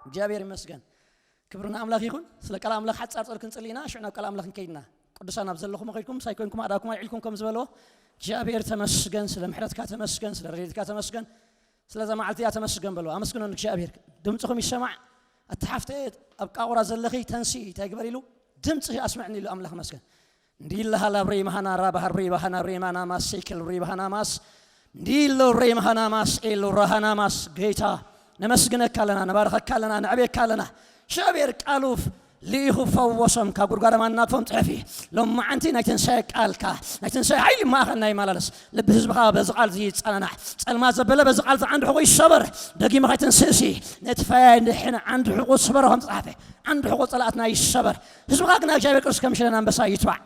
እግዚኣብሔር ይመስገን። ክብሪ ንኣምላኽ ይኹን። ስለ ቃል ኣምላኽ ሓጻር ጸሎት ክንጽሊ ኢና፣ ሽዑ ናብ ቃል ኣምላኽ ክንከይድ ኢና። ቅዱሳን ኣብ ዘለኹም ከይድኩም፣ ምሳይ ኮይንኩም፣ ኣእዳውኩም ኣልዒልኩም ከም ዝበልዎ፣ እግዚኣብሔር ተመስገን፣ ስለ ምሕረትካ ተመስገን፣ ስለ ረድኤትካ ተመስገን፣ ስለዛ መዓልቲ እያ ተመስገን በልዎ። ኣመስግኖ ንእግዚኣብሔር። ድምፅኹም ይሰማዕ። ኣታ ሓፍተየ ኣብ ቃቑራ ዘለኺ ተንስኢ፣ እንታይ ግበር ኢሉ? ድምፅኺ ኣስምዕኒ ኢሉ ኣምላኽ መስገን። እንዲላ ሃላ ብሬ መሃና ራባ ሃር ብሬ ባሃና ብሬ ማና ማስ ሴክል ብሬ ባሃና ማስ እንዲሎ ብሬ መሃና ማስ ኤሎ ራሃና ማስ ጌታ ነመስግነካ ኣለና፣ ነባርኸካ ኣለና፣ ነዕቤካ ኣለና። እግዚኣብሔር ቃሉ ልኢኹ ፈወሶም፣ ካብ ጉድጓዶም ኣናግፎም ጽሐፊ። ሎማዓንቲ ናይ ትንሳኤ ቃልካ፣ ናይ ትንሳኤ ሓይሊ ማእኸልና ይመላለስ። ልቢ ህዝብኻ በዚ ቃል እዚ ይጸናናዕ። ጸልማት ዘበለ በዚ ቃል እዚ ዓንዲ ሕቖ ይሰበር። ደጊመ ከይትንስእሲ ነቲ ፈያይ ንድሕን ዓንዲ ሕቖ ስበሮ ከም ዝጸሓፈ፣ ዓንዲ ሕቖ ጸላእትና ይሰበር። ህዝብኻ ግና እግዚኣብሔር ቅዱስ ከም ሽለን ኣንበሳ ይትባዕ።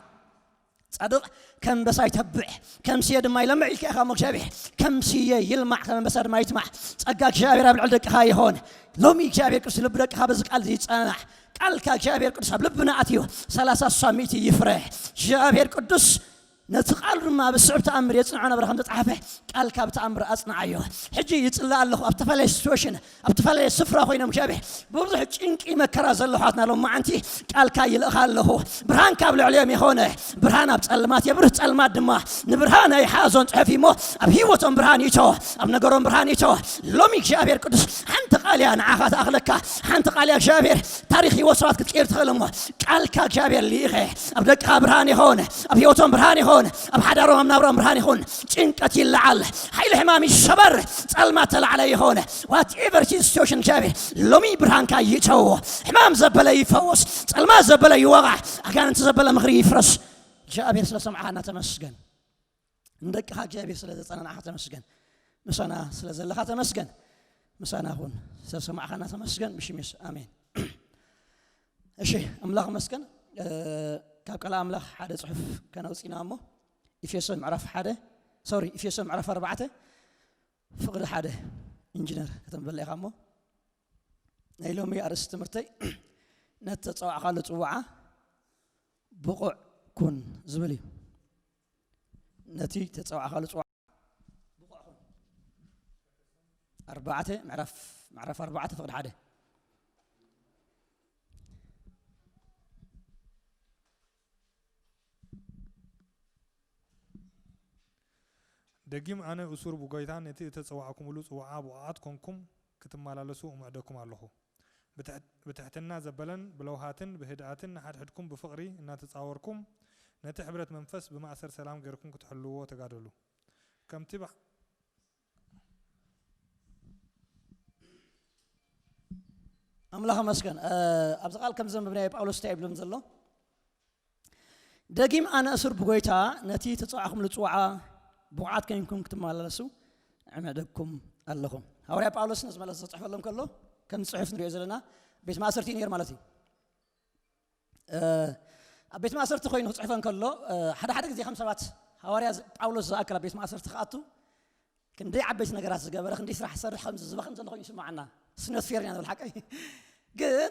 ጻድቕ ከም ኣንበሳ ይተብዕ፣ ከም ስየ ድማ ይለምዕ ኢልካ ኢኻ እሞ እግዚኣብሔር። ከም ስየ ይልማዕ፣ ከም ኣንበሳ ድማ ይትማዕ። ጸጋ እግዚኣብሔር ኣብ ልዕሊ ደቅኻ ይኹን። ሎሚ እግዚኣብሔር ቅዱስ ልቢ ደቅኻ በዚ ቃል እዚ ይጸናናዕ። ቃልካ እግዚኣብሔር ቅዱስ ኣብ ልብና ኣትዩ ሰላሳ ስሳ ሚእቲ ይፍረ። እግዚኣብሔር ቅዱስ ነቲ ቃሉ ድማ ብስዕብ ተኣምር የጽንዖ ነበረ ከም ዝተጻሕፈ፣ ቃልካ ብተኣምር ኣጽንዓዮ። ሕጂ ይጽሊ ኣለኹ ኣብ ተፈላለየ ሲትዌሽን፣ ኣብ ተፈላለየ ስፍራ ኮይኖም እግዚኣብሔር ብብዙሕ ጭንቂ መከራ ዘሎ ኣሕዋትና ሎማዓንቲ ቃልካ ይልእኻ ኣለኹ። ብርሃን ካብ ልዕሊኦም ይኾነ። ብርሃን ኣብ ጸልማት የብርህ፣ ጸልማት ድማ ንብርሃን ኣይሓዞን ጽሑፍ እሞ ኣብ ህይወቶም ብርሃን ይእቶ፣ ኣብ ነገሮም ብርሃን ይእቶ። ሎሚ እግዚኣብሔር ቅዱስ ሓንቲ ቃል እያ ንዓኻ ትኣኽለካ። ሓንቲ ቃል እያ እግዚኣብሔር ታሪኽ ህይወት ሰባት ክትቀይር ትኽእል እሞ ቃልካ እግዚኣብሔር ልኢኸ ኣብ ደቅኻ ብርሃን ይኾን፣ ኣብ ህይወቶም ብርሃን ይኾን፣ ኣብ ሓዳሮም ኣብ ናብራኦም ብርሃን ይኹን። ጭንቀት ይለዓል፣ ሓይሊ ሕማም ይሰበር፣ ጸልማት ተላዕለ ይኾን። ዋትኤቨር ሲትዌሽን እግዚኣብሔር ሎሚ ብርሃንካ ይእተዎ። ሕማም ዘበለ ይፈወስ፣ ጸልማት ዘበለ ይወቓዕ፣ ኣጋንንቲ ዘበለ ምኽሪ ይፍረስ። እግዚኣብሔር ስለ ሰማዕኻና ተመስገን። ንደቅኻ እግዚኣብሔር ስለ ዘጸናናዕኻ ተመስገን። ምሳና ስለ ዘለኻ ተመስገን። ምሳና ኩን ስለ ሰማዕኻና ተመስገን። ብሽም የሱስ ኣሜን። እሺ ኣምላኽ መስገን። እ፣ ካብ ቃል ኣምላኽ ሓደ ጽሑፍ ከነውጽእና እሞ፣ ኤፌሶን ምዕራፍ ሓደ፣ ሶሪ፣ ኤፌሶን ምዕራፍ ኣርባዕተ ፍቕዲ ሓደ። ኢንጂነር ከተንበለ ኢኻ እሞ፣ ናይ ሎሚ ኣርእስቲ ትምህርተይ ነቲ ተጸዋዕካሉ ጽዋዓ ብቑዕ ኩን ዝብል እዩ። ነቲ ተጸዋዕካሉ ጽዋዓ ብቑዕ ኩን። ኣርባዕተ ምዕራፍ፣ ምዕራፍ ኣርባዕተ ፍቕዲ ሓደ። ደጊም ኣነ እሱር ብጎይታ ነቲ እተጸዋዕኩምሉ ጽዋዓ ብቑዓት ኮንኩም ክትመላለሱ እምዕደኩም ኣለኹ። ብትሕ-፣ ብትሕትና ዘበለን ብለውሃትን ብህድኣትን ንሓድሕድኩም ብፍቕሪ እናተጻወርኩም ነቲ ሕብረት መንፈስ ብማእሰር ሰላም ጌርኩም ክትሕልዎ ተጋደሉ። ከምቲ ባ-፣ ኣምላኽ መስገን። እ፣ ኣብዚ ቃል ከም ዘንብብናዮ ጳውሎስ እንታይ ይብሎም ዘሎ? ደጊም ኣነ እሱር ብጎይታ ነቲ ተጸዋዕኹምሉ ጽዋዓ ብቑዓት ኮይንኩም ክትመላለሱ እምዕደኩም ኣለኹ። ሃዋርያ ጳውሎስ ነዚ መልእኽቲ ዝጽሕፈሎም ከሎ፣ ከም ጽሑፍ ንሪኦ ዘለና፣ ቤት ማእሰርቲ እዩ ነይሩ ማለት እዩ። እ፣ ኣብ ቤት ማእሰርቲ ኮይኑ ክጽሕፈ እንከሎ፣ እ፣ ሓደ ሓደ ግዜ ከም ሰባት ሃዋርያ ዝ-፣ ጳውሎስ ዝኣክል ኣብ ቤት ማእሰርቲ ክኣቱ ክንደይ ዓበይቲ ነገራት ዝገበረ፣ ክንደይ ስራሕ ዝሰርሕ ከም ዝባኽን ዘሎ ኮይኑ ይስምዓና። ስነት ፌር ኢና ንብል ሓቀይ። ግን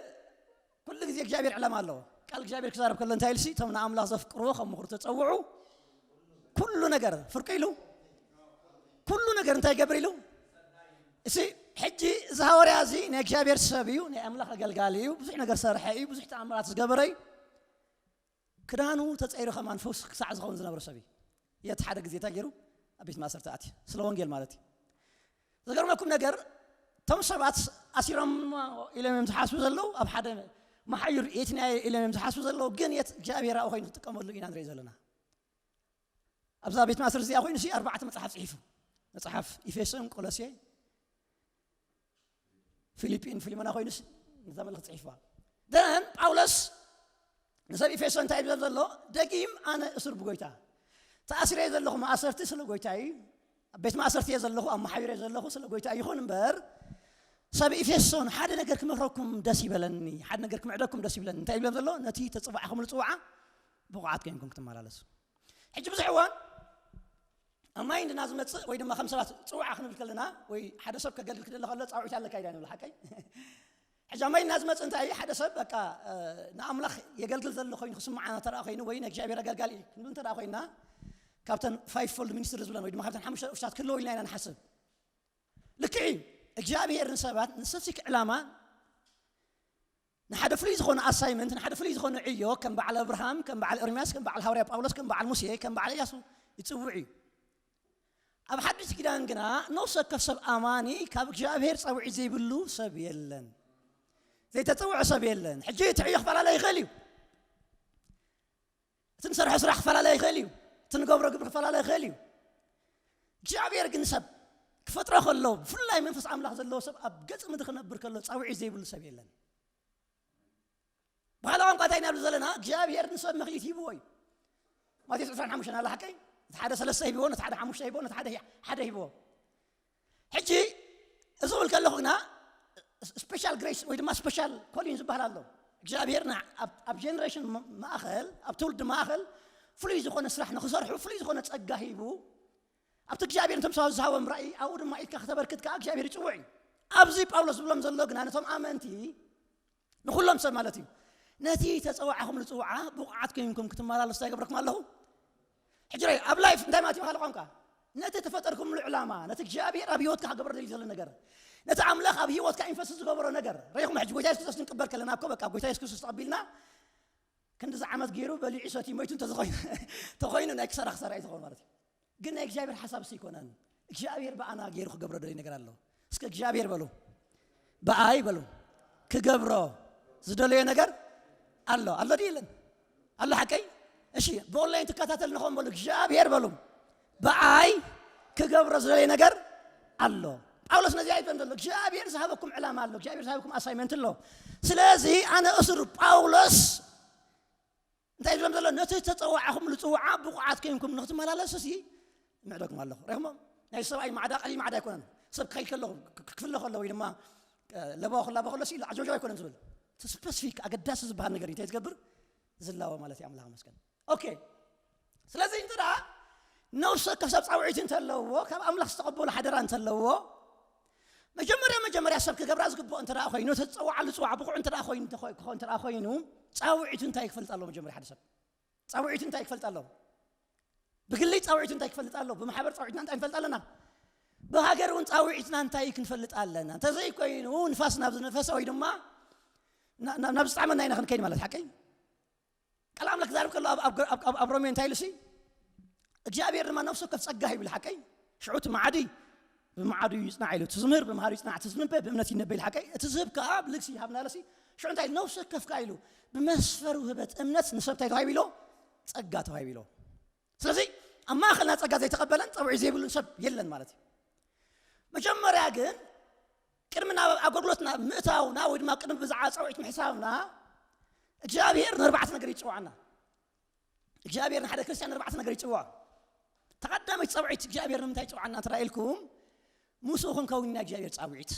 ኩሉ ግዜ እግዚኣብሔር ዕላማ ኣለዎ። ቃል እግዚኣብሔር ክዛረብ ከሎ እንታይ ኢልሲ፣ "እቶም ንኣምላኽ ዘፍቅርዎ ከም ምኽሩ ተጸውዑ ኩሉ ነገር ፍርቂ ኢሉ፣ ኩሉ ነገር እንታይ ይገብር?" ኢሉ። እሲ ሕጂ እዚ ሃዋርያ እዚ ናይ እግዚኣብሔር ሰብ እዩ፣ ናይ ኣምላኽ ኣገልጋሊ እዩ፣ ብዙሕ ነገር ሰርሐ እዩ፣ ብዙሕ ተኣምራት ዝገበረ እዩ። ክዳኑ ተጸይሩ ከማን ፈውስ ክሳዕ ዝኸውን ዝነበረ ሰብ እዩ። የት ሓደ ግዜ እንታይ ገይሩ? ኣብ ቤት ማእሰርቲ ኣትዩ። ስለ ወንጌል ማለት እዩ። ዝገርመኩም ነገር፣ እቶም ሰባት ኣሲሮም ኢሎም እዮም ዝሓስቡ ዘለዉ፣ ኣብ ሓደ መሓዩር የት ናይ ኢሎም እዮም ዝሓስቡ ዘለዉ፣ ግን የት እግዚኣብሔር ኣብኡ ኮይኑ ክጥቀመሉ ኢና ንርኢ ዘለና። ኣብዛ ቤት ማእሰርቲ እዚኣ ኮይኑ ሲ ኣርባዕተ መጽሓፍ ጽሒፉ። መጽሓፍ ኢፌሶን፣ ቆሎሴ፣ ፊልጲን፣ ፊልሞና ኮይኑስ ነዛ መልእኽቲ ጽሒፍዋ። ደን ጳውሎስ ንሰብ ኤፌሶ እንታይ ይብሎም ዘሎ? ደጊም ኣነ እሱር ብጎይታ። ተኣሲረ ዘለኹ ማእሰርቲ ስለ ጎይታ እዩ። ኣብ ቤት ማእሰርቲ እየ ዘለኹ፣ ኣብ መሓቢረ ዘለኹ ስለ ጎይታ ይኹን እምበር፣ ሰብ ኤፌሶን ሓደ ነገር ክመኽረኩም ደስ ይበለኒ፣ ሓደ ነገር ክምዕደኩም ደስ ይብለኒ። እንታይ ይብሎም ዘሎ? ነቲ ተጽዋዕኹምሉ ጽዋዓ ብቑዓት ኮይንኩም ክትመላለሱ። ሕጂ ብዙሕ እዋን ኣብ ማይ እንድና ዝመጽእ ወይ ድማ ከም ሰባት ጽዋዓ ክንብል ከለና ወይ ሓደ ሰብ ከገልግል ክደሊ ከሎ ጻውዒት ኣለካ ኢና ንብል፣ ሓቀይ? ሕጂ ኣብ ማይ እንድና ዝመጽእ እንታይ እዩ? ሓደ ሰብ በቃ፣ እ፣ ንኣምላኽ የገልግል ዘሎ ኮይኑ ክስምዓና ተረኣ ኮይኑ ወይ ንእግዚኣብሔር ኣገልጋሊ ክንብል እንተረኣ ኮይና ካብተን ፋይቭ ፎልድ ሚኒስትሪ ዝብለን ወይ ድማ ካብተን ሓሙሽተ ኦፊሳት ክህልዎ ኢልና ኢና ንሓስብ። ልክዕ እዩ። እግዚኣብሔር ንሰባት ንስፔሲፊክ ዕላማ ንሓደ ፍሉይ ዝኾነ ኣሳይመንት፣ ንሓደ ፍሉይ ዝኾነ ዕዮ ከም በዓል ኣብርሃም፣ ከም በዓል ኤርምያስ፣ ከም በዓል ሃዋርያ ጳውሎስ፣ ከም በዓል ሙሴ፣ ከም በዓል ኢያሱ ይጽውዕ እዩ። ኣብ ሓድሽ ኪዳን ግና ነፍሲ ወከፍ ሰብ ኣማኒ ካብ እግዚኣብሔር ጻውዒት ዘይብሉ ሰብ የለን። ዘይተጸውዐ ሰብ የለን። ሕጂ እቲ ዕዮ ክፈላለ ይኽእል እዩ። እቲ ንሰርሖ ስራሕ ክፈላለ ይኽእል እዩ። እቲ ንገብሮ ግብሪ ክፈላለ ይኽእል እዩ። እግዚኣብሔር ግን ሰብ ክፈጥሮ ከሎ፣ ብፍላይ መንፈስ ኣምላኽ ዘለዎ ሰብ ኣብ ገጽ ምድሪ ክነብር ከሎ ጻውዒት ዘይብሉ ሰብ የለን። ብኻልእ ቋንቋ እንታይ ኢና ንብል ዘለና? እግዚኣብሔር ንሰብ መኽሊት ሂብዎ እዩ። ማቴዎስ ዕስራን ሓሙሽተን ኣላ ሓቀይ? እቲ ሓደ ሰለስተ ሂብዎ፣ ነቲ ሓደ ሓሙሽተ ሂብዎ፣ ነቲ ሓደ ሓደ ሂብዎ። ሕጂ እዚ ክብል ከለኹ ግና ስፔሻል ግሬስ ወይ ድማ ስፔሻል ኮሊን ዝበሃል ኣሎ። እግዚኣብሔር ን-፣ ኣብ፣ ኣብ ጀነሬሽን ም-፣ ማእኸል፣ ኣብ ትውልዲ ማእኸል ፍሉይ ዝኾነ ስራሕ ንኽሰርሑ ፍሉይ ዝኾነ ጸጋ ሂቡ፣ ኣብቲ እግዚኣብሔር ነቶም ሰባት ዝሃቦም ራእይ፣ ኣብኡ ድማ ኢድካ ከተበርክት ከኣ እግዚኣብሔር ይጽውዕ እዩ። ኣብዚ ጳውሎስ ዝብሎም ዘሎ ግና ነቶም ኣመንቲ፣ ንኹሎም ሰብ ማለት እዩ። ነቲ ተጸዋዕኹምሉ ጽውዓ ብቑዓት ኮይንኩም ክትመላለሱ እንታይ ይገብረኩም ኣለኹ? ሕጂ ርኣዩ፣ ኣብ ላይፍ እንታይ ማለት እዩ? ካልእ ቋንቋ፣ ነቲ ተፈጠርኩምሉ ዕላማ፣ ነቲ እግዚኣብሔር ኣብ ህይወትካ ክገብሮ ደልዩ ዘሎ ነገር፣ ነቲ ኣምላኽ ኣብ ህይወትካ ኢንቨስት ዝገብሮ ነገር ርኢኹም። ሕጂ ጎይታ የሱስ ክርስቶስ ክንቅበል ከለና እኮ፣ በቃ፣ ጎይታ የሱስ ክርስቶስ ተቐቢልና ክንድዚ ዓመት ገይሩ በሊዑ ሰትዩ ሞይቱ እንተዝኾይኑ፣ ተኾይኑ ናይ ክሳራ ክሳራ እዩ ዝኸውን ማለት እዩ። ግን ናይ እግዚኣብሔር ሓሳብ እሱ ኣይኮነን። እግዚኣብሔር ብኣና ገይሩ ክገብሮ ደልዩ ነገር ኣሎ። እስከ እግዚኣብሔር በሉ፣ ብኣይ በሉ፣ ክገብሮ ዝደለዮ ነገር ኣሎ። ኣሎ ድዩ የለን? ኣሎ ሓቀይ? እሺ፣ ብኦንላይን ትከታተል ንኾን በሉ፣ እግዚኣብሔር በሉ፣ ብኣይ ክገብሮ ዝደለዮ ነገር ኣሎ። ጳውሎስ ነዚ ኣይበን ዘሎ፣ እግዚኣብሔር ዝሃበኩም ዕላማ ኣሎ፣ እግዚኣብሔር ዝሃበኩም ኣሳይመንት ኣሎ። ስለዚ ኣነ እሱር ጳውሎስ እንታይ ዝብሎም ዘሎ? ነቲ ተጸዋዕኹምሉ ጽውዓ ብቑዓት ኮይንኩም ንኽትመላለሱ ሲ ምዕደኩም ኣለኹ። ርኢኹሞ? ናይ ሰብኣይ ማዕዳ ቀሊል ማዕዳ ኣይኮነን። ሰብ ክኸይድ ከለኹ፣ ክ-፣ ክፍለ ከሎ ወይ ድማ፣ እ፣ ለበዋ ክላበ ከሎ ሲ ኢሉ ዓጀውጀው ኣይኮነን ዝብል። እቲ ስፐሲፊክ ኣገዳሲ ዝበሃል ነገር እዩ። እንታይ ዝገብር? ዝላወ ማለት እዩ። ኣምላኽ ይመስገን። ኦኬ። ስለዚ እንተ ደኣ ነፍሲ ወከፍ ሰብ ጻውዒት እንተለዎ፣ ካብ ኣምላኽ ዝተቐበሎ ሓደራ እንተለዎ፣ መጀመርያ፣ መጀመርያ ሰብ ክገብራ ዝግብኦ እንተ ደኣ ኮይኑ፣ እቲ ዝጸውዓሉ ጽዋዕ ብቑዕ እንተ ደኣ ኮይኑ፣ እንተ ኾይ-፣ ክኾን እንተ ደኣ ኮይኑ፣ ጻውዒቱ እንታይ ክፈልጥ ኣለዎ? መጀመርያ ሓደ ሰብ ጻውዒቱ እንታይ ክፈልጥ ኣለዎ? ብግሊ ጻውዒቱ እንታይ ክፈልጥ ኣለዎ? ብማሕበር ጻውዒትና እንታይ ንፈልጥ ኣለና? ብሃገር እውን ጻውዒትና እንታይ ክንፈልጥ ኣለና? እንተዘይኮይኑ፣ ንፋስ ናብ ዝነፈሰ ወይ ድማ ና-፣ ና-፣ ናብ ዝጠዓመና ኢና ክንከይድ ማለት ሓቀይ? ቃል ኣምላኽ ክዛረብ ከሎ ኣብ፣ ኣብ፣ ኣብ፣ ኣብ፣ ኣብ ሮሜ እንታይ ኢሉ ሲ? እግዚኣብሔር ድማ ነፍሲ ወከፍ ጸጋ ሂቡ ሓቀይ? ሽዑ እቲ መዓዲ ብመዓዱ ይጽናዕ ኢሉ፣ እቲ ዝምህር ብመሃሩ ይጽናዕ፣ እቲ ዝንበ ብእምነት ይነበ ኢሉ ሓቀይ? እቲ ዝህብ ከኣ ብልግሲ ይሃብና ኢሉ ሲ? ሽዑ እንታይ ኢሉ? ነፍሲ ወከፍ ከኣ ኢሉ ብመስፈሩ ህበት እምነት ንሰብ እንታይ ተዋሂቡ ኢሎ? ጸጋ ተዋሂቡ ኢሎ። ስለዚ ኣብ ማእኸልና ጸጋ ዘይተቐበለን ጸውዒት ዘይብሉን ሰብ የለን ማለት እዩ። መጀመርያ ግን ቅድሚ ናብ ኣገልግሎትና ምእታውና ወይ ድማ ቅድሚ ብዛዕባ ጸውዒት ምሕሳብና እግዚኣብሔር ንኣርባዕተ ነገር ይጽውዓና። እግዚኣብሔር ንሓደ ክርስትያን ንኣርባዕተ ነገር ይጽውዖ። ተቐዳመይቲ ጸውዒት እግዚኣብሔር ንምንታይ ይጽውዓና እንተ ኢልኩም፣ ምስኡ ክንከውን ኢና እግዚኣብሔር ጻውዒት።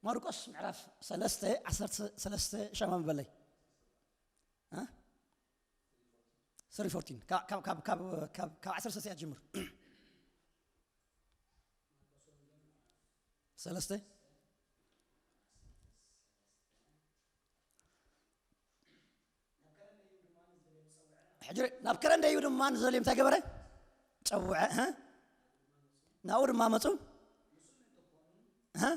ማርቆስ ምዕራፍ ሰለስተ ዓሰርተ ሰለስተ ሸማም በለይ። እ? ሶሪ፣ ፎርቲን። ካብ፣ ካብ፣ ካብ፣ ካብ፣ ካብ፣ ካብ ዓሰርተ ሰለስተ እያ ትጅምር። ሰለስተ። ሕጂ ናብ ከረን ደዩ ድማ ንዘልዮም እንታይ ገበረ? ጸውዐ። እ? ናብኡ ድማ መጹ። እ?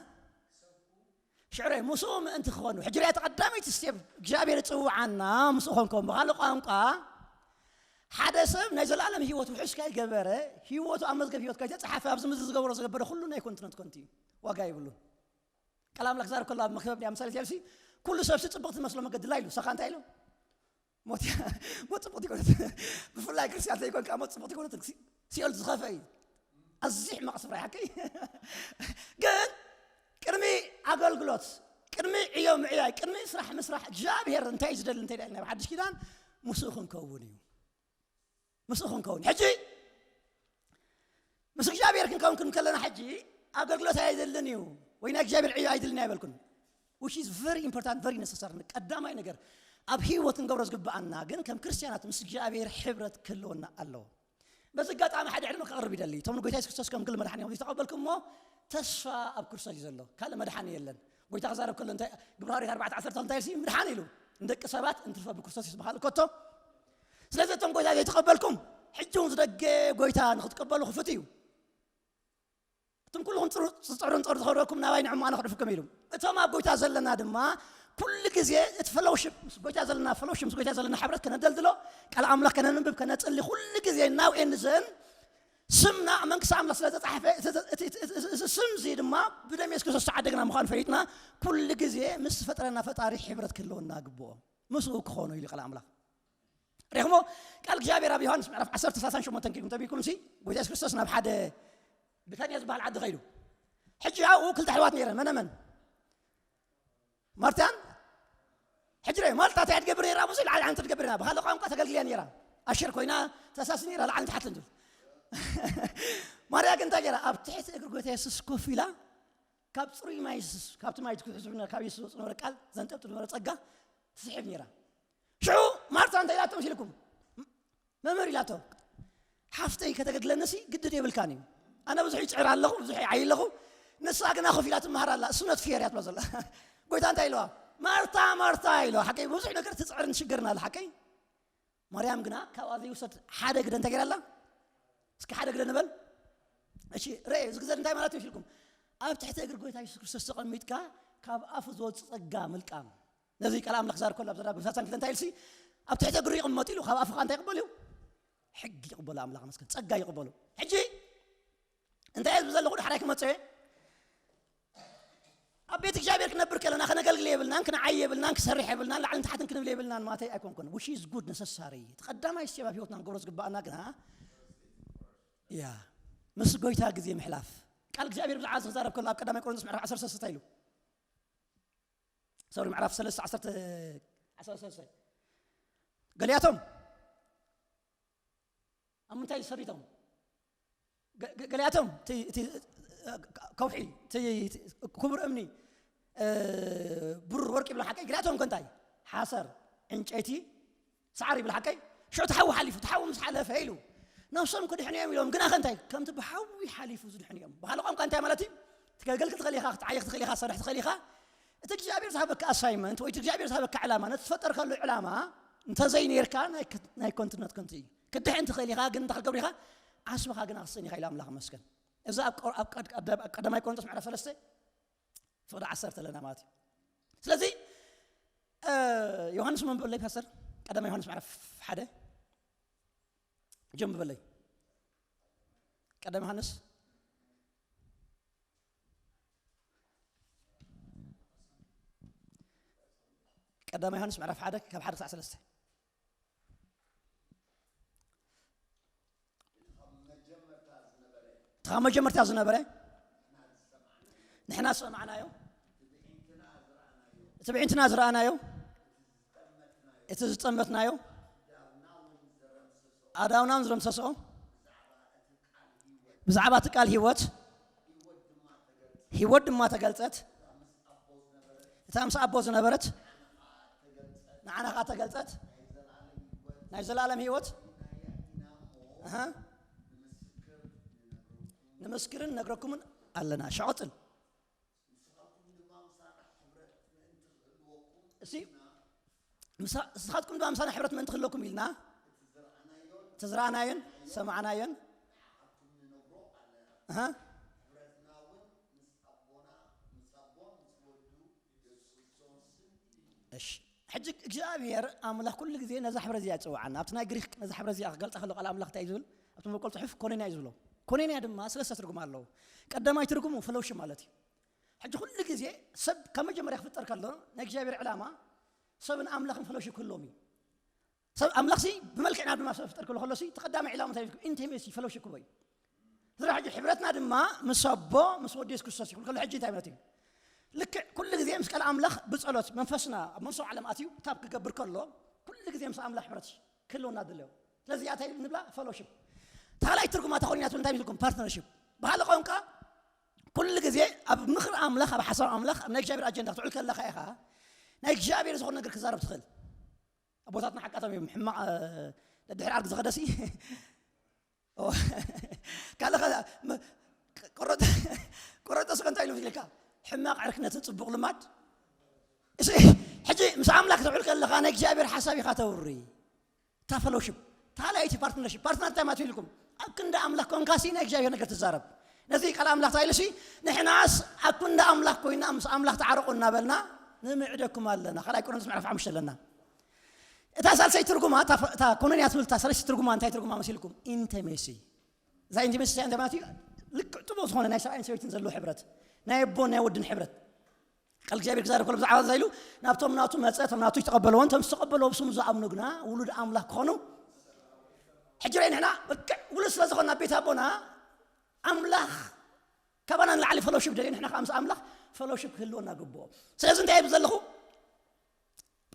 ሽዕረ ምስኡ ምእንቲ ክኾኑ። ሕጂ ርያ ተቐዳመይቲ ስቴፕ እግዚኣብሔር ይጽውዓና ምስኡ ኾንኮም። ብኻልእ ቋንቋ ሓደ ሰብ ናይ ዘላለም ህይወት ውሑስ ካይገበረ፣ ህይወቱ ኣብ መዝገብ ህይወት ካይተጻሓፈ፣ ኣብዚ ምድሪ ዝገብሮ ዝገበረ ኩሉ ናይ ኮንትነት ኮንቲ እዩ። ዋጋ የብሉን። ቃል ኣምላኽ ክዛረብ ከሎ ኣብ መክተብ ድያ ምሳሌ ሲኤልሲ፣ ኩሉ ሰብሲ ጽብቕቲ ትመስሎ መገዲ ላይ ኢሉ። ሰኻ እንታይ ኢሉ? ሞት እያ። ሞት ጽብቕቲ ይኮነት። ብፍላይ ክርስቲያን ዘይኮንካ ሞት ጽብቕቲ ይኮነት። ሲ-፣ ሲኦል ዝኸፈ እዩ። ኣዝዩ ሕማቕ ስፍራ እዩ ሓቂ። ግን ቅድሚ ኣገልግሎት፣ ቅድሚ ዕዮ ምዕያይ፣ ቅድሚ ስራሕ ምስራሕ እግዚኣብሔር እንታይ እዩ ዝደሊ እንታይ ደኣ ኢልና ኣብ ሓድሽ ኪዳን ምስኡ ክንከውን እዩ። ምስኡ ክንከውን። ሕጂ ምስ እግዚኣብሔር ክንከውን ክንከለና ሕጂ ኣገልግሎት ኣይደልን እዩ ወይ ናይ እግዚኣብሔር ዕዮ ኣይደልን ኣይበልኩን። Which is very important, very necessary። ቀዳማይ ነገር ኣብ ህይወት ክንገብሮ ዝግብኣና ግን ከም ክርስቲያናት ምስ እግዚኣብሔር ሕብረት ክህልወና ኣለዎ። በዚ ኣጋጣሚ ሓደ ዕድመ ከቕርብ ይደሊ። እቶም ንጎይታ የሱስ ክርስቶስ ከም ግል መድሓኒ እዮም ዝተቐበልኩሞ ተስፋ ኣብ ክርስቶስ እዩ ዘሎ። ካልእ መድሓኒ የለን። ጎይታ ክዛረብ ከሎ እንታይ ግብረ ሃዋርያት ኣርባዕተ ዓሰርተ እንታይ ኢልሲ ምድሓን ኢሉ ንደቂ ሰባት እንትርፈ ብክርስቶስ የሱስ በሃል ከቶ። ስለዚ እቶም ጎይታ ዘይተቐበልኩም ሕጂ እውን ዝደገ ጎይታ ንክትቀበሉ ክፉት እዩ። እቶም ኩልኹም ዝፅዕሩን ፀሩ ዝኸረኩም ናባይ ንዕሞ ኣነ ክዕድፍኩም ኢሉ። እቶም ኣብ ጎይታ ዘለና ድማ ኩሉ ግዜ እቲ ፈሎውሽፕ ምስ ጎይታ ዘለና ፈሎውሽፕ ምስ ጎይታ ዘለና ሕብረት ከነደልድሎ፣ ቃል ኣምላኽ ከነንብብ ከነፅሊ ኩሉ ግዜ እናውኤን ንዘን ስምና ኣብ መንግስቲ ኣምላኽ ስለ ዝተፃሕፈ፣ እዚ ስም እዚ ድማ ብደም የሱስ ክርስቶስ ተዓደግና ምዃኑ ፈሊጥና ኩሉ ግዜ ምስ ፈጠረና ፈጣሪ ሕብረት ክህልወና ግብኦ። ምስኡ ክኾኑ ኢሉ ቃል ኣምላኽ። ሪኹሞ? ቃል እግዚኣብሔር ኣብ ዮሃንስ ምዕራፍ ዓሰርተ ሰላሳን ሸሞንተን ኪድኩም ተቢኩም ሲ ጎይታ የሱስ ክርስቶስ ናብ ሓደ ብታንያ ዝበሃል ዓዲ ኸይዱ። ሕጂ ኣብኡ ክልተ ኣሕዋት ነይረን። መነ መን? ማርታን ሕጂ ረ ማርታ እንታይ ትገብር ነይራ? ብዙሕ ላዕሊ ዓንተ ትገብር ነይራ። ብኻልእ ቋንቋ ተገልግልያ ነይራ። ኣሸር ኮይና ተሳስ ነይራ። ላዕሊ ታሕትን ትብል። ማርያ ግን እንታይ ገይራ? ኣብ ትሕቲ እግሪ ጎይታ የሱስ ኮፍ ኢላ ካብ ፅሩይ ማይ የሱስ ካብቲ ማይ ትኩሕዝብና ካብ የሱስ ዝወፅ ነበረ ቃል ዘንጠብጥ ነበረ ጸጋ ትስሕብ ነይራ። ሽዑ ማርታ እንታይ ኢላቶ መሲልኩም? መምህር ኢላቶ፣ ሓፍተይ ከተገድለንሲ ግድድ የብልካን እዩ። ኣነ ብዙሕ ይፅዕር ኣለኹ፣ ብዙሕ ይዓይ ኣለኹ፣ ንሳ ግና ኮፍ ኢላ ትመሃር ኣላ። እሱ ነጥፍየር እያ ትብሎ ዘላ። ጎይታ እንታይ ኢለዋ? ማርታ ማርታ ኢለዋ። ሓቀይ ብዙሕ ነገር ትፅዕርን ትሽገርን ኣላ። ሓቀይ ማርያም ግና ካብኣ ዘይውሰድ ሓደ ግደ እንታይ ገይራ ኣላ? እስኪ ሓደ ግደ ንበል። እሺ ረ እዚ ግዘ እንታይ ማለት እዩ ኢልኩም? ኣብ ትሕቲ እግሪ ጎይታ የሱስ ክርስቶስ ተቐሚጥካ ካብ ኣፉ ዝወፅ ፀጋ ምልቃም። ነዚ ቃል ኣምላኽ ዛር ከሎ ኣብ ዘዳግም ሳሳን ክልተ እንታይ ኢልሲ? ኣብ ትሕቲ እግሪ ይቕመጥ ኢሉ ካብ ኣፉ ኸኣ እንታይ ይቕበል እዩ? ሕጊ ይቕበሉ። ኣምላኽ መስገን ጸጋ ይቕበሉ። ሕጂ እንታይ ህዝቢ ዘለኹ ዳሕራይ ክመጽእ እየ። ኣብ ቤት እግዚኣብሔር ክነብር ከለና ከነገልግል የብልናን፣ ክንዓይ የብልናን፣ ክሰርሕ የብልናን፣ ላዕልን ታሕትን ክንብል የብልናን ማለተይ ኣይኮንኩን። Which is good፣ ነሰሳሪ። እቲ ቀዳማይ ስቴፕ ኣብ ህይወትና ክንገብሮ ዝግባኣና ግና ያ ምስ ጎይታ ግዜ ምሕላፍ። ቃል እግዚኣብሔር ብዛዕባ ዝዛረብ ከሎ ኣብ ቀዳማይ ቆሮንቶስ ምዕራፍ ዓሰርተ ሰለስተ እንታይ ኢሉ? ሶሪ ምዕራፍ ሰለስተ ዓሰርተ ዓሰርተ ሰለስተ። ገሊኣቶም ኣብ ምንታይ ሰሪቶም? ገ- ገ- ገሊኣቶም እቲ እቲ ከውሒ እቲ እቲ ክቡር እምኒ እ፣ ብሩር ወርቂ ይብላ ሓቀይ። ገሊኣቶም ከ እንታይ? ሓሰር፣ ዕንጨይቲ፣ ሳዕሪ ይብል ሓቀይ። ሽዑ እቲ ሓዊ ሓሊፉ፣ እቲ ሓዊ ምስ ሓለፈ ኢሉ ነብሶም ክድሕኑ እዮም ኢሎም። ግና ከ እንታይ? ከምቲ ብሓዊ ሓሊፉ ዝድሕኑ እዮም። ብኻልእ ቋንቋ እንታይ ማለት እዩ? ትገልግል ትኽእል ኢኻ፣ ክትዓይኽ ትኽእል ኢኻ፣ ትሰርሕ ትኽእል ኢኻ። እቲ እግዚኣብሔር ዝሃበካ ኣሳይመንት ወይ እቲ እግዚኣብሔር ዝሃበካ ዕላማ፣ ነቲ ዝፈጠርካሉ ዕላማ እንተዘይነይርካ ናይ ከ- ናይ ከንቱነት ከንቱ እዩ። ክትድሕን ትኽእል ኢኻ፣ ግን እንታይ ክትገብር ኢኻ? ዓስብኻ ግና ክትስእን ኢኻ ኢሉ ኣምላኽ መስገን። እዚ ኣብ ቆ- ኣብ ቀድ- ኣብ ቀዳማይ ቆሮንቶስ ምዕራፍ ሰለስተ ፍቕዲ ዓሰርተ ኣለና ማለት እዩ። ስለዚ እ፣ ዮሃንስ መንበበለይ ፓስተር፣ ቀዳማይ ዮሃንስ ምዕራፍ ሓደ ጀምበለይ። ቀዳማይ ዮሃንስ ቀዳማይ ዮሃንስ ምዕራፍ ሓደ ካብ ሓደ ክሳዕ ሰለስተ። እቲ ካብ መጀመርታ ዝነበረ ንሕና ዝሰማዕናዮ፣ እቲ ብዒንትና ዝረኣናዮ፣ እቲ ዝጠመትናዮ፣ ኣዳውናውን ዝረምሰሶ ብዛዕባ እቲ ቃል ህይወት፣ ህይወት ድማ ተገልጸት። እታ ምስ ኣቦ ዝነበረት ንዓና ኸዓ ተገልጸት። ናይ ዘላለም ህይወት። ኣሃ። ንምስክርን ነግረኩምን ኣለና። ሸቐጥን። እሲ፣ ምሳ-፣ ንስኻትኩም ድማ ምሳና ሕብረት ምእንቲ ክህልወኩም ኢልና፣ ተዝረኣናዮን ሰማዕናዮን። ኣሃ። እሺ፣ ሕጂ እግዚኣብሔር ኣምላኽ ኩሉ ግዜ ነዛ ሕብረ እዚኣ ይጽውዓና። ኣብቲ ናይ ግሪክ ነዛ ሕብረ እዚኣ ክገልጻ ከሎ ቃል ኣምላኽ እንታይ እዩ ዝብል? ኣብቲ መበቆል ጽሑፍ ኮኔንያ እዩ ዝብሎ። ኮኔንያ ድማ ሰለስተ ትርጉም ኣለዎ። ቀዳማይ ትርጉሙ ፈሎሺፕ ማለት እዩ። ሕጂ ኩሉ ግዜ ሰብ ካብ መጀመርያ ክፍጠር ከሎ ናይ እግዚኣብሔር ዕላማ ሰብን ኣምላኽን ፈሎሺፕ ክህልዎም እዩ። ሰብ ኣምላኽሲ ብመልክዕና ድማ ሰብ ክፍጠር ከሎ ከሎሲ እቲ ቀዳማይ ዕላማ እንታይ እዩ? ኢንቲሜሲ ፈሎሺፕ ክህልዎ እዩ። ዝራ ሕጂ ሕብረትና ድማ ምስ ኣቦ ምስ ወዲ የሱስ ክርስቶስ ይኹን ከሎ ሕጂ እንታይ ማለት እዩ? ልክዕ ኩሉ ግዜ ምስ ቃል ኣምላኽ ብጸሎት መንፈስና ኣብ መንፈሳዊ ዓለም ኣትዩ ታብ ክገብር ከሎ ኩሉ ግዜ ምስ ኣምላኽ ሕብረት ክህልወና ድልዮ። ስለዚ እዚኣ እንታይ ንብላ? ፈሎሺፕ። ተኻልኣይ ትርጉማ ተኾኒና ትብል እንታይ ኢልኩም? ፓርትነርሺፕ። ብኻልእ ቋንቋ ኩሉ ግዜ ኣብ ምኽሪ ኣምላኽ፣ ኣብ ሓሳብ ኣምላኽ፣ ኣብ ናይ እግዚኣብሔር ኣጀንዳ ክትውዕል ከለኻ ኢኻ ናይ እግዚኣብሔር ዝኾነ ነገር ክዛረብ ትኽእል። ኣቦታትና ሓቃቶም እዮም። ሕማቕ፣ እ፣ ደድሕሪ ዓርኪ ዝኸደሲ። ኦ፣ ካልእ ኸ-፣ መ-፣ ቆረጠ-፣ ቆረጠስ ከ እንታይ ኢሉ ይልካ? ሕማቕ ዕርክነትን ጽቡቕ ልማድ። እሺ፣ ሕጂ ምስ ኣምላኽ ክትውዕል ከለኻ ናይ እግዚኣብሔር ሓሳብ ኢኻ ተውሪ። እታ ፈሎሺፕ፣ እታ ካልኣይቲ ፓርትነርሺፕ። ፓርትነር እንታይ ማለት እዩ ኢልኩም? ኣብ ክንዲ ኣምላኽ ኮንካሲ ናይ እግዚኣብሔር ነገር ትዛረብ። ነዚ ቃል ኣምላኽ እንታይ ኢሉ ሲ? ንሕናስ ኣብ ክንዲ ኣምላኽ ኮይና ምስ ኣምላኽ ተዓረቑ እናበልና ንምዕደኩም ኣለና። ካልኣይ ቆሮንቶስ ምዕራፍ ሓሙሽተ ኣለና። እታ ሳልሰይቲ ትርጉማ፣ እታ ፈ-፣ እታ ኮነንያ ትብል እታ ሳልሰይቲ ትርጉማ እንታይ ትርጉማ መሲልኩም? ኢንቲሜሲ። እዛ ኢንቲሜሲ እንታይ ማለት እዩ? ልክዕ ጥቡቕ ዝኾነ ናይ ሰብኣይን ሰበይትን ዘለዎ ሕብረት፣ ናይ ኣቦን ናይ ወድን ሕብረት። ቃል እግዚኣብሔር ክዛረብ ከሎ ብዛዕባ እንታይ ኢሉ? ናብቶም ናቱ መጸ፣ እቶም ናቱ ኣይተቐበልዎን፣ እቶም ዝተቐበልዎ ብስሙ ዝኣምኑ ግና ውሉድ ኣምላኽ ክኾኑ። ሕጂ ርኣይ፣ ንሕና ብርክዕ ውሉድ ስለ ዝኾንና ቤት ኣቦና ኣምላኽ ካባና ንላዕሊ ፈሎሺፕ ደልዩ፣ ንሕና ከዓ ምስ ኣምላኽ ፈሎሺፕ ክህልወና ግብኦ። ስለዚ እንታይ ይብል ዘለኹ?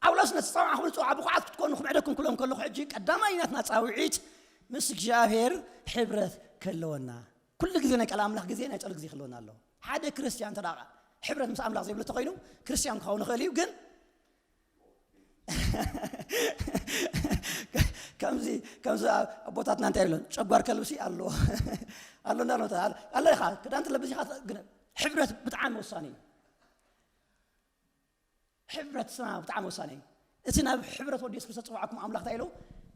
ጳውሎስ ነቲ ዝጸዋዕኹም ዝጸዋዕ ብኹዓት ክትኮኑ ክምዕደኩም ክብሎም ከለኹ፣ ሕጂ ቀዳማይ ናትና ጻውዒት ምስ እግዚኣብሔር ሕብረት ክህልወና። ኩሉ ግዜ ናይ ቃል ኣምላኽ ግዜ፣ ናይ ጸሎት ግዜ ክህልወና ኣለዎ። ሓደ ክርስትያን እንተ ደኣ ሕብረት ምስ ኣምላኽ ዘይብሉ እንተኾይኑ፣ ክርስትያን ክኸውን ይኽእል እዩ፣ ግን ከምዚ፣ ከምዚ ኣቦታትና እንታይ ይብለን? ጨጓር ከልብሲ ኣሎ። ኣሎ እንዳበሉ፣ ኣሎ ኢኻ፣ ክዳን ትለብስ ኢኻ፣ ግን ሕብረት ብጣዕሚ ወሳኒ እዩ። ሕብረት ስና ብጣዕሚ ወሳኒ እዩ። እቲ ናብ ሕብረት ወዲ የሱስ ክርስቶስ ዝጸውዓኩም ኣምላኽ እንታይ ኢሉ?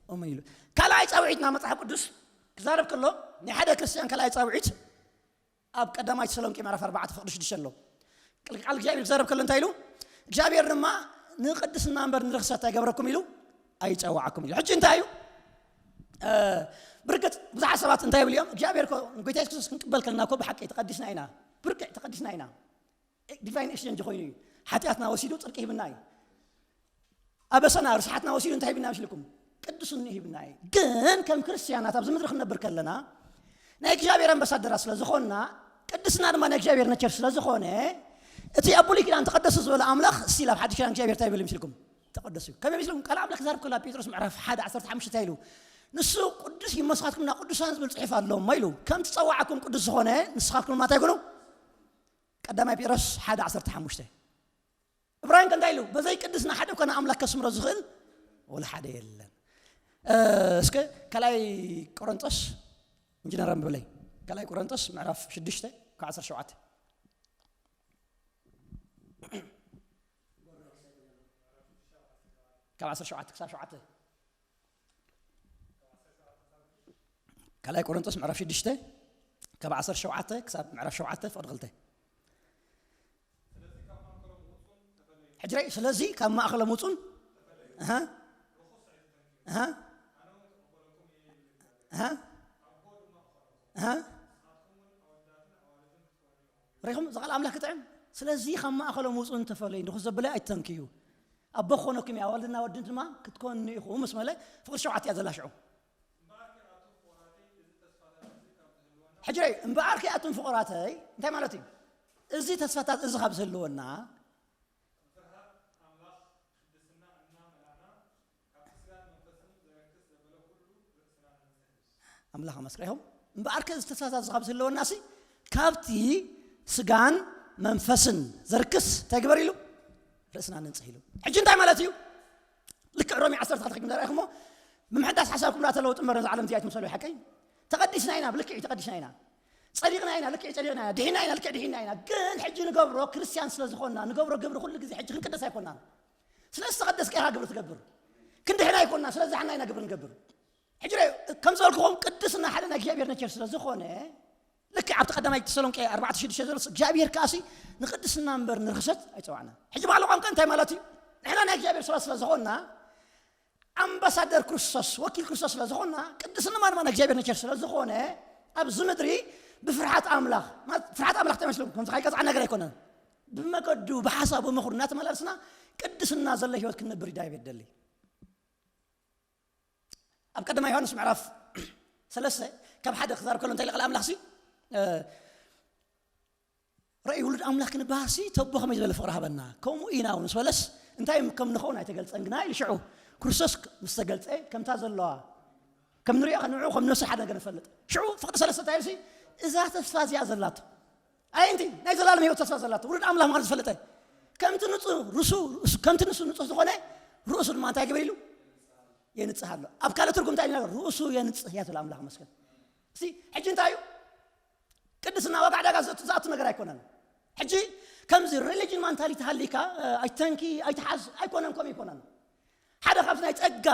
እሙን ኢሉ። ካልኣይ ጻውዒትና መጽሓፍ ቅዱስ ክዛረብ ከሎ፣ ናይ ሓደ ክርስትያን ካልኣይ ጻውዒት ኣብ ቀዳማይ ተሰሎንቄ ምዕራፍ ኣርባዕተ ፍቕዲ ሽዱሽተ ኣሎ። ቃል እግዚኣብሔር ክዛረብ ከሎ እንታይ ኢሉ? እግዚኣብሔር ድማ ንቅድስና እምበር ንርኽሰት ኣይገበረኩም ኢሉ ኣይጸዋዓኩም ኢሉ። ሕጂ እንታይ እዩ? እ፣ ብርግጽ ብዙሓት ሰባት እንታይ ይብሉ እዮም? እግዚኣብሔር እኮ፣ ንጎይታ የሱስ ክርስቶስ ክንቅበል ከለና እኮ ብሓቂ ተቐዲስና ኢና። ብርግጽ ተቐዲስና ኢና። ዲቫይን ኤክስቼንጅ ኮይኑ እዩ። ሓጢኣትና ወሲዱ ጽድቂ ሂብና እዩ። ኣበሰና ርስሓትና ወሲዱ እንታይ ሂብና መሲልኩም? ቅዱስና ሂብና እዩ። ግን ከም ክርስትያናት ኣብዚ ምድሪ ክንነብር ከለና ናይ እግዚኣብሔር ኣምባሳደራት ስለ ዝኾንና፣ ቅድስና ድማ ናይ እግዚኣብሔር ነቸር ስለ ዝኾነ፣ እቲ ኣብ ብሉይ ኪዳን ተቐደሱ ዝበለ ኣምላኽ ስቲል ኣብ ሓድሽ ኪዳን እግዚኣብሔር እንታይ ይብል መሲልኩም? ተቐደሱ እዩ። ከመይ መሲልኩም? ቃል ኣምላኽ ክዛረብ ከሎ ኣብ ጴጥሮስ ምዕራፍ ሓደ ዓሰርተ ሓሙሽተ እንታይ ኢሉ? ንሱ ቅዱስ እዩ፣ ንስኻትኩም ቅዱሳን ዝብል ጽሑፍ ኣሎ እሞ ኢሉ። ከም ትጸዋዓኩም ቅዱስ ዝኾነ ንስኻትኩም ድማ እንታይ ኩኑ? ቀዳማይ ጴጥሮስ ሓደ ዓሰርተ ሓሙሽተ። እብራውያን ከ እንታይ ኢሉ? በዘይ ቅድስና ሓደ ኮነ ኣምላኽ ከስምሮ ዝኽእል ወላ ሓደ የለን። እ፣ እስከ ካልኣይ ቆሮንቶስ ኢንጂነር ኣንብብለይ። ካልኣይ ቆሮንቶስ ምዕራፍ ሽዱሽተ ካብ ዓሰርተ ሸውዓተ። ካብ ዓሰርተ ሸውዓተ ክሳብ ሸውዓተ። ካልኣይ ቆሮንቶስ ምዕራፍ ሽዱሽተ ካብ ዓሰርተ ሸውዓተ ክሳብ ምዕራፍ ሸውዓተ ፍቕዲ ክልተ። ሕጂ ርኣይ፣ ስለዚ ካብ ማእከሎም ውጹን። ኣሃ። ኣሃ። ኣሃ። ኣሃ። ርኢኹም፣ እዚ ቃል ኣምላኽ ክጥዕም። ስለዚ ካብ ማእከሎም ውጹን ተፈለዩ፣ ንርኹስ ዘበለ ኣይትተንክዩ። ኣቦ ክኾነኩም እየ፣ ኣዋልድና ወድን ድማ ክትኮኑ ኢኹም ምስ በለ፣ ፍቕዲ ሸውዓተ እያ ዘላ ሽዑ። ሕጂ ርኣይ፣ እምበኣርከ ኣቱም ፍቑራተይ፣ እንታይ ማለት እዩ? እዚ ተስፋታት እዚ ካብ ዝህልወና፣ ኣምላኽ ኣመስግን። ኢኹም፣ እምበኣርከ እዚ ተስፋታት እዚ ካብ ዝህልወና ሲ፣ ካብቲ ስጋን መንፈስን ዘርክስ እንታይ ግበር ኢሉ? ርእስና ነንጽህ ኢሉ። ሕጂ እንታይ ማለት እዩ? ልክዕ ሮሜ ዓሰርተ ክልተ ከይድኩም ዘርኣኹሞ፣ ብምሕዳስ ሓሳብኩም ደኣ ተለወጡ እምበር ነዛ ዓለም እዚኣ ኣይትምሰሉ። ሓቀይ? ተቐዲስና ኢና፣ ብልክዕ ተቐዲስና ኢና። ጸዲቕና ኢና፣ ልክዕ ጸዲቕና ኢና። ድሒና ኢና፣ ልክዕ ድሒና ኢና። ግን ሕጂ ንገብሮ ክርስትያን ስለ ዝኾንና፣ ንገብሮ ግብሪ ኩሉ ግዜ ሕጂ ክንቅደስ ኣይኮናን። ስለ ዝተቐደስካ ኢኻ ግብሪ ትገብር። ክንድሕን ኣይኮንና፣ ስለ ዝሓና ኢና ግብሪ ንገብር። ሕጂ ርኣዩ፣ ከም ዝበልኩኹም ቅድስና ሓደ ናይ እግዚኣብሔር ነቸር ስለ ዝኾነ፣ ልክዕ ኣብቲ ቀዳማይ ተሰሎንቄ ኣርባዕተ ሽዱሽተ ዘሎ፣ እግዚኣብሔር ከኣሲ ንቅድስና እምበር ንርኽሰት ኣይጸዋዕናን። ሕጂ ባዕሉ ቋንቋ እንታይ ማለት እዩ? ንሕና ናይ እግዚኣብሔር ሰባት ስለ ዝኾንና፣ ኣምባሳደር ክርስቶስ፣ ወኪል ክርስቶስ ስለ ዝኾንና፣ ቅድስና ድማ ናይ እግዚኣብሔር ነቸር ስለ ዝኾነ፣ ኣብዚ ምድሪ ብፍርሓት ኣምላኽ፣ ማለት ፍርሓት ኣምላኽ እንታይ መስለኩም? ከምዚ ካይቀጽዓ ነገር ኣይኮነን። ብመገዱ፣ ብሓሳቡ፣ ምኽሩ እናተመላለስና ቅድስና ዘሎ ህይወት ክንነብር እዩ እግዚኣብሔር ደሊ። ኣብ ቀዳማይ ዮሃንስ ምዕራፍ ሰለስተ ካብ ሓደ ክዛረብ ከሎ እንታይ ኢሉ ቃል ኣምላኽ ሲ፣ እ፣ ርእይ ውሉድ ኣምላኽ ክንበሃር ሲ፣ ተቦ ከመይ ዝበለ ፍቕሪ ሃበና። ከምኡ ኢና እውን ምስ በለስ፣ እንታይ ከም ንኸውን ኣይተገልጸን፣ ግና ኢሉ ሽዑ ክርስቶስ ምስ ተገልጸ፣ ከምታ ዘለዋ ከም ንሪኦ፣ ንዕኡ ከም ንወስድ ሓደ ነገር ንፈልጥ። ሽዑ ፍቕዲ ሰለስተ እንታይ ኢሉ ሲ፣ እዛ ተስፋ እዚኣ ዘላቶ። ኣይ፣ እንቲ ናይ ዘላለም ህይወት ተስፋ ዘላቶ። ውሉድ ኣምላኽ ምዃኑ ዝፈለጠ። ከምቲ ንጹህ ርእሱ፣ ከምቲ ንሱ ንጹህ ዝኾነ፣ ርእሱ ድማ እንታይ ግበር ኢሉ? የንጽህ ኣሎ። ኣብ ካልእ ትርጉም እንታይ ኢልና? ርእሱ የንጽህ እያ ትብል ኣምላኽ መስገን። እስቲ፣ ሕጂ እንታይ እዩ? ቅድስና ዋጋ ዕዳጋ ዝእቱ-፣ ዝኣቱ ነገር ኣይኮነን። ሕጂ ከምዚ ሪሊጅን ማንታሊቲ ሃሊካ፣ እ፣ ኣይተንኪ፣ ኣይትሓዝ፣ ኣይኮነን፣ ከምኡ ኣይኮነን። ሓደ ካብቲ ናይ ጸጋ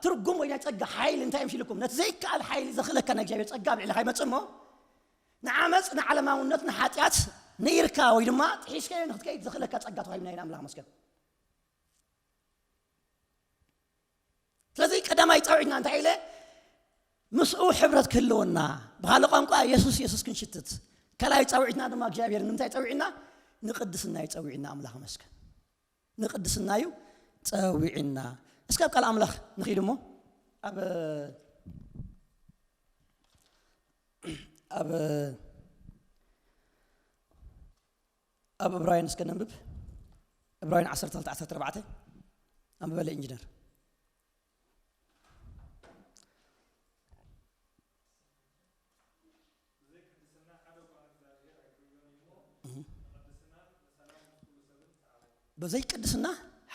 ትርጉም ወይ ናይ ጸጋ ሓይሊ እንታይ እዩ መሲልኩም? ነቲ ዘይከኣል ሓይሊ ዘኽእለካ ናይ እግዚኣብሔር ጸጋ ኣብ ልዕሌኻ ይመጽእ እሞ፣ ንዓመፅ፣ ንዓለማውነት፣ ንሓጢኣት ነይርካ ወይ ድማ ጥሒስካዮ ንክትከይድ ዘኽእለካ ጸጋ ተዋሂብና ኢና። ኣምላኽ መስገን። ስለዚ ቀዳማይ ጸውዒትና እንታይ ኢለ? ምስኡ ሕብረት ክህልወና፣ ብኻልእ ቋንቋ የሱስ የሱስ ክንሽትት። ካልኣይ ጸውዒትና ድማ እግዚኣብሔር ንምንታይ ጸውዒና? ንቅድስና እዩ ጸውዒና። ኣምላኽ መስገን። ንቅድስና እዩ ጸዊዕና። እስከ ኣብ ቃል ኣምላኽ ንኺድ እሞ ኣብ ኣብ ኣብ ዕብራውያን እስከ ነንብብ። ዕብራውያን ዓሰርተ ክልተ ዓሰርተ ኣርባዕተ። ኣንብበለ ኢንጂነር። በዘይ ቅድስና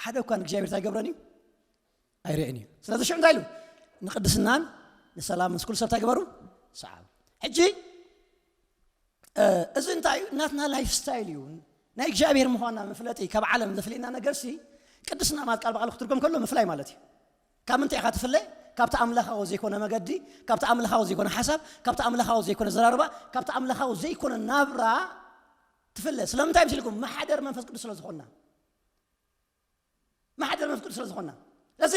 ሓደ እኳ ንእግዚኣብሔር እንታይ ገብረን እዩ? ኣይርእን እዩ። ስለዚ ሽዑ እንታይ ኢሉ? ንቅድስናን ንሰላም ምስ ኩሉ ሰብ እንታይ ግበሩ? ሰዓቡ። ሕጂ እዚ እንታይ እዩ? ናትና ላይፍ ስታይል እዩ። ናይ እግዚኣብሔር ምዃንና መፍለጢ ካብ ዓለም ዘፍልየና ነገር ሲ ቅድስና ማለት ቃል ብቃል ክትርጎም ከሎ ምፍላይ ማለት እዩ። ካብ ምንታይ ኢኻ ትፍለ? ካብቲ ኣምላኻዊ ዘይኮነ መገዲ፣ ካብቲ ኣምላኻዊ ዘይኮነ ሓሳብ፣ ካብቲ ኣምላኻዊ ዘይኮነ ዘራርባ፣ ካብቲ ኣምላኻዊ ዘይኮነ ናብራ ትፍለ። ስለምንታይ ምስ ኢልኩም? ማሕደር መንፈስ ቅዱስ ስለ ዝኾንና። ማሕደር መንፈስ ቅዱስ ስለ ዝኾንና። ስለዚ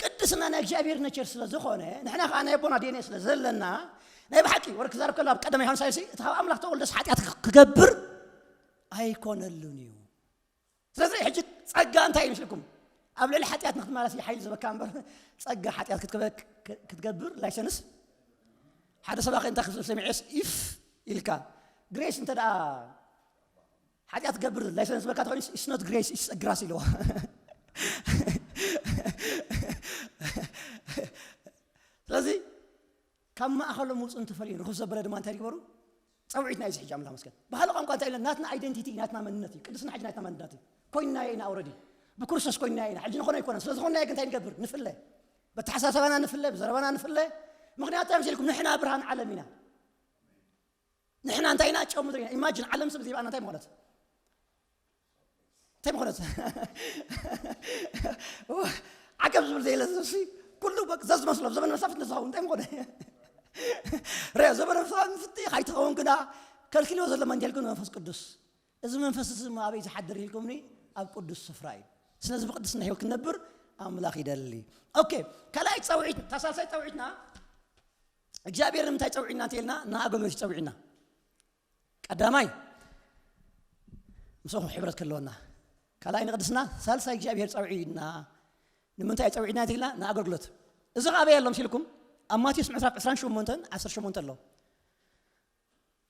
ቅድስና ናይ እግዚኣብሔር ነቸር ስለ ዝኾነ፣ ንሕና ኸዓ ናይ ኣቦና ዲኤንኤ ስለ ዘለና፣ ናይ ብሓቂ ወረ ክዛረብ ከሎ ኣብ ቀዳማይ ዮሃንስ ሳልሲ፣ እቲ ካብ ኣምላኽ ተወልደስ ሓጢኣት ክገብር ኣይኮነሉን እዩ። ስለዚ ሕጂ ጸጋ እንታይ እዩ ምስልኩም? ኣብ ልዕሊ ሓጢኣት ንክትመላለስ እዩ ሓይሊ ዝበካ እምበር፣ ጸጋ ሓጢኣት ክትገበ-፣ ክትገብር ላይሰንስ ሓደ ሰባኺ እንታይ ክብል ሰሚዐስ ኢፍ ኢልካ ግሬስ እንተ ደኣ ሓጢኣት ገብር ላይሰንስ ዝበልካ ተኾይኑ it's not grace, it's a grace ኢልዎ። ስለዚ ካብ ማእኸሎም ውፁ እንትፈልዩ ርኹስ ዘበለ ድማ እንታይ ይግበሩ? ጸውዒትና እዩ እዚ ሕጂ ኣምላኽ መስገን። ባህሊ ቋንቋ እንታይ ኢለ ናትና ኣይደንቲቲ ናትና መንነት እዩ። ቅድስና ሕጂ ናትና መንነት እዩ። ኮይንናዮ ኢና ኣውረዲ ብክርስቶስ ኮይንናዮ ኢና። ሕጂ ንኾነ ኣይኮነን። ስለ ዝኾንናዮ ግን እንታይ ንገብር? ንፍለ። በተሓሳሰባና ንፍለ፣ ብዘረባና ንፍለ። ምኽንያቱ እንታይ ምስ ኢልኩም ንሕና ብርሃን ዓለም ኢና። ንሕና እንታይ ኢና? ጨው ምድሪ ኢና። ኢማጂን ዓለም ሰብ ዘይብኣና እንታይ ምኾነት? እንታይ ምኾነት? ዓገብ ዝብል ዘየለ ሰብሲ ኩሉ በቃ ዘዝመስሎ ዘመን መሳፍንት ዝኸውን እንታይ ምኾነ? ረ ዘመን መሳፍንት ካይትኸውን ግና ከልኪልዎ ዘሎ መንጀልኩም መንፈስ ቅዱስ። እዚ መንፈስ እዚ እሞ ኣበይ ዝሓድር ኢልኩምኒ? ኣብ ቅዱስ ስፍራ እዩ። ስለዚ ብቅድስና ህይወት ክንነብር ኣምላኽ ይደሊ። ኦኬ፣ ካልኣይ ጸውዒት፣ እታ ሳልሳይ ጸውዒትና እግዚኣብሔር ንምንታይ ጸውዒና እንተኢልና ንኣገልግሎት ጸውዒና። ቀዳማይ ምስኹም ሕብረት ከለወና፣ ካልኣይ ንቅድስና፣ ሳልሳይ እግዚኣብሔር ጸውዒና። ንምንታይ ጸውዒና እንተኢልና ንኣገልግሎት። እዚ ኸዓ ኣበይ ኣሎ ምስ ኢልኩም ኣብ ማቴዎስ ምዕራፍ ዕስራን ሸሞንተን ዓሰርተ ሸሞንተ ኣሎ።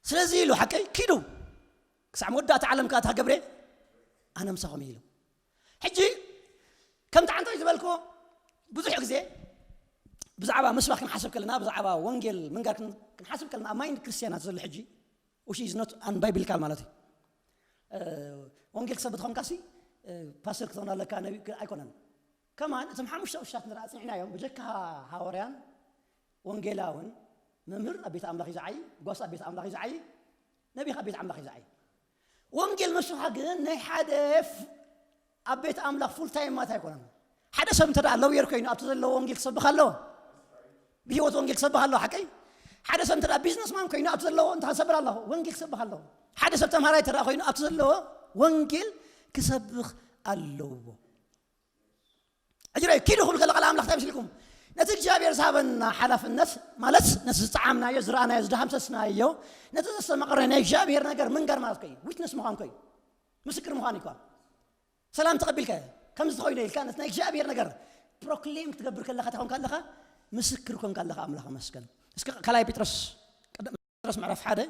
ስለዚ ኢሉ ሓቀይ ኪዱ ክሳዕ መወዳእታ ዓለም ከኣ እታ ገብረ ኣነ ምሳኹም ኢሉ። ሕጂ ከምቲ ዓንተይ ዝበልክዎ ብዙሕ ግዜ ብዛዕባ ምስባክ ክንሓስብ ከለና ብዛዕባ ወንጌል ምንጋር ክን- ክንሓስብ ከለና ኣብ ማይንድ ክርስትያናት ዘሎ ሕጂ which is not unbiblical ማለት እዩ። እ፣ ወንጌል ክሰብክ ተኾንካሲ እ፣ ፓስተር ክትኾን ኣለካ ነቢ ክ- ኣይኮነን። ከማን እቶም ሓሙሽተ ቁሻት ንርኣ ጽኒዕናዮም ብጀካ ሃዋርያን ወንጌላውን መምህር ኣብ ቤት ኣምላኽ እዩ ዝዓይ፣ ጓስ ኣብ ቤት ኣምላኽ እዩ ዝዓይ፣ ነቢኻ ኣብ ቤት ኣምላኽ እዩ ዝዓይ። ወንጌል መስብኻ ግን ናይ ሓደ ፍ- ኣብ ቤት ኣምላኽ ፉል ታይም ማለት ኣይኮነን። ሓደ ሰብ እንተ ደኣ ሎየር ኮይኑ ኣብቲ ዘለዎ ወንጌል ክሰብኽ ኣለዎ፣ ብህይወት ወንጌል ክሰብኽ ኣለዎ። ሓቀይ ሓደ ሰብ እንተ ደኣ ቢዝነስማን ኮይኑ ኣብቲ ዘለዎ እንታይ ክሰብር ኣለዎ? ወንጌል ክሰብኽ ኣለዎ። ሓደ ሰብ ተምሃራይ እንተ ደኣ ኮይኑ ኣብቲ ዘለዎ ወንጌል ክሰብኽ ኣለዎ። ሕጂ ኪዱ ክብል ከሎ ቃል ኣምላኽ እንታይ ምስልኩም? ነቲ እግዚኣብሔር ዝሃበና ሓላፍነት ማለት ነቲ ዝጠዓምናዮ ዝረኣናዮ ዝደሃምሰስናዮ ነቲ ዘስተማቐረ ናይ እግዚኣብሔር ነገር ምንጋር ማለት ኮዩ ዊትነስ ምዃን ኮዩ ምስክር ምዃን እዩ። ሰላም ተቐቢልካ ከምዚ ተኾይነ ኢልካ ነቲ ናይ እግዚኣብሔር ነገር ፕሮክሌም ክትገብር ከለኻ እንታይ ኮንካ ኣለኻ? ምስክር ኮንካ ኣለኻ። ኣምላኽ መስገን። እስኪ ካልኣይ ጴጥሮስ ጴጥሮስ ምዕራፍ ሓደ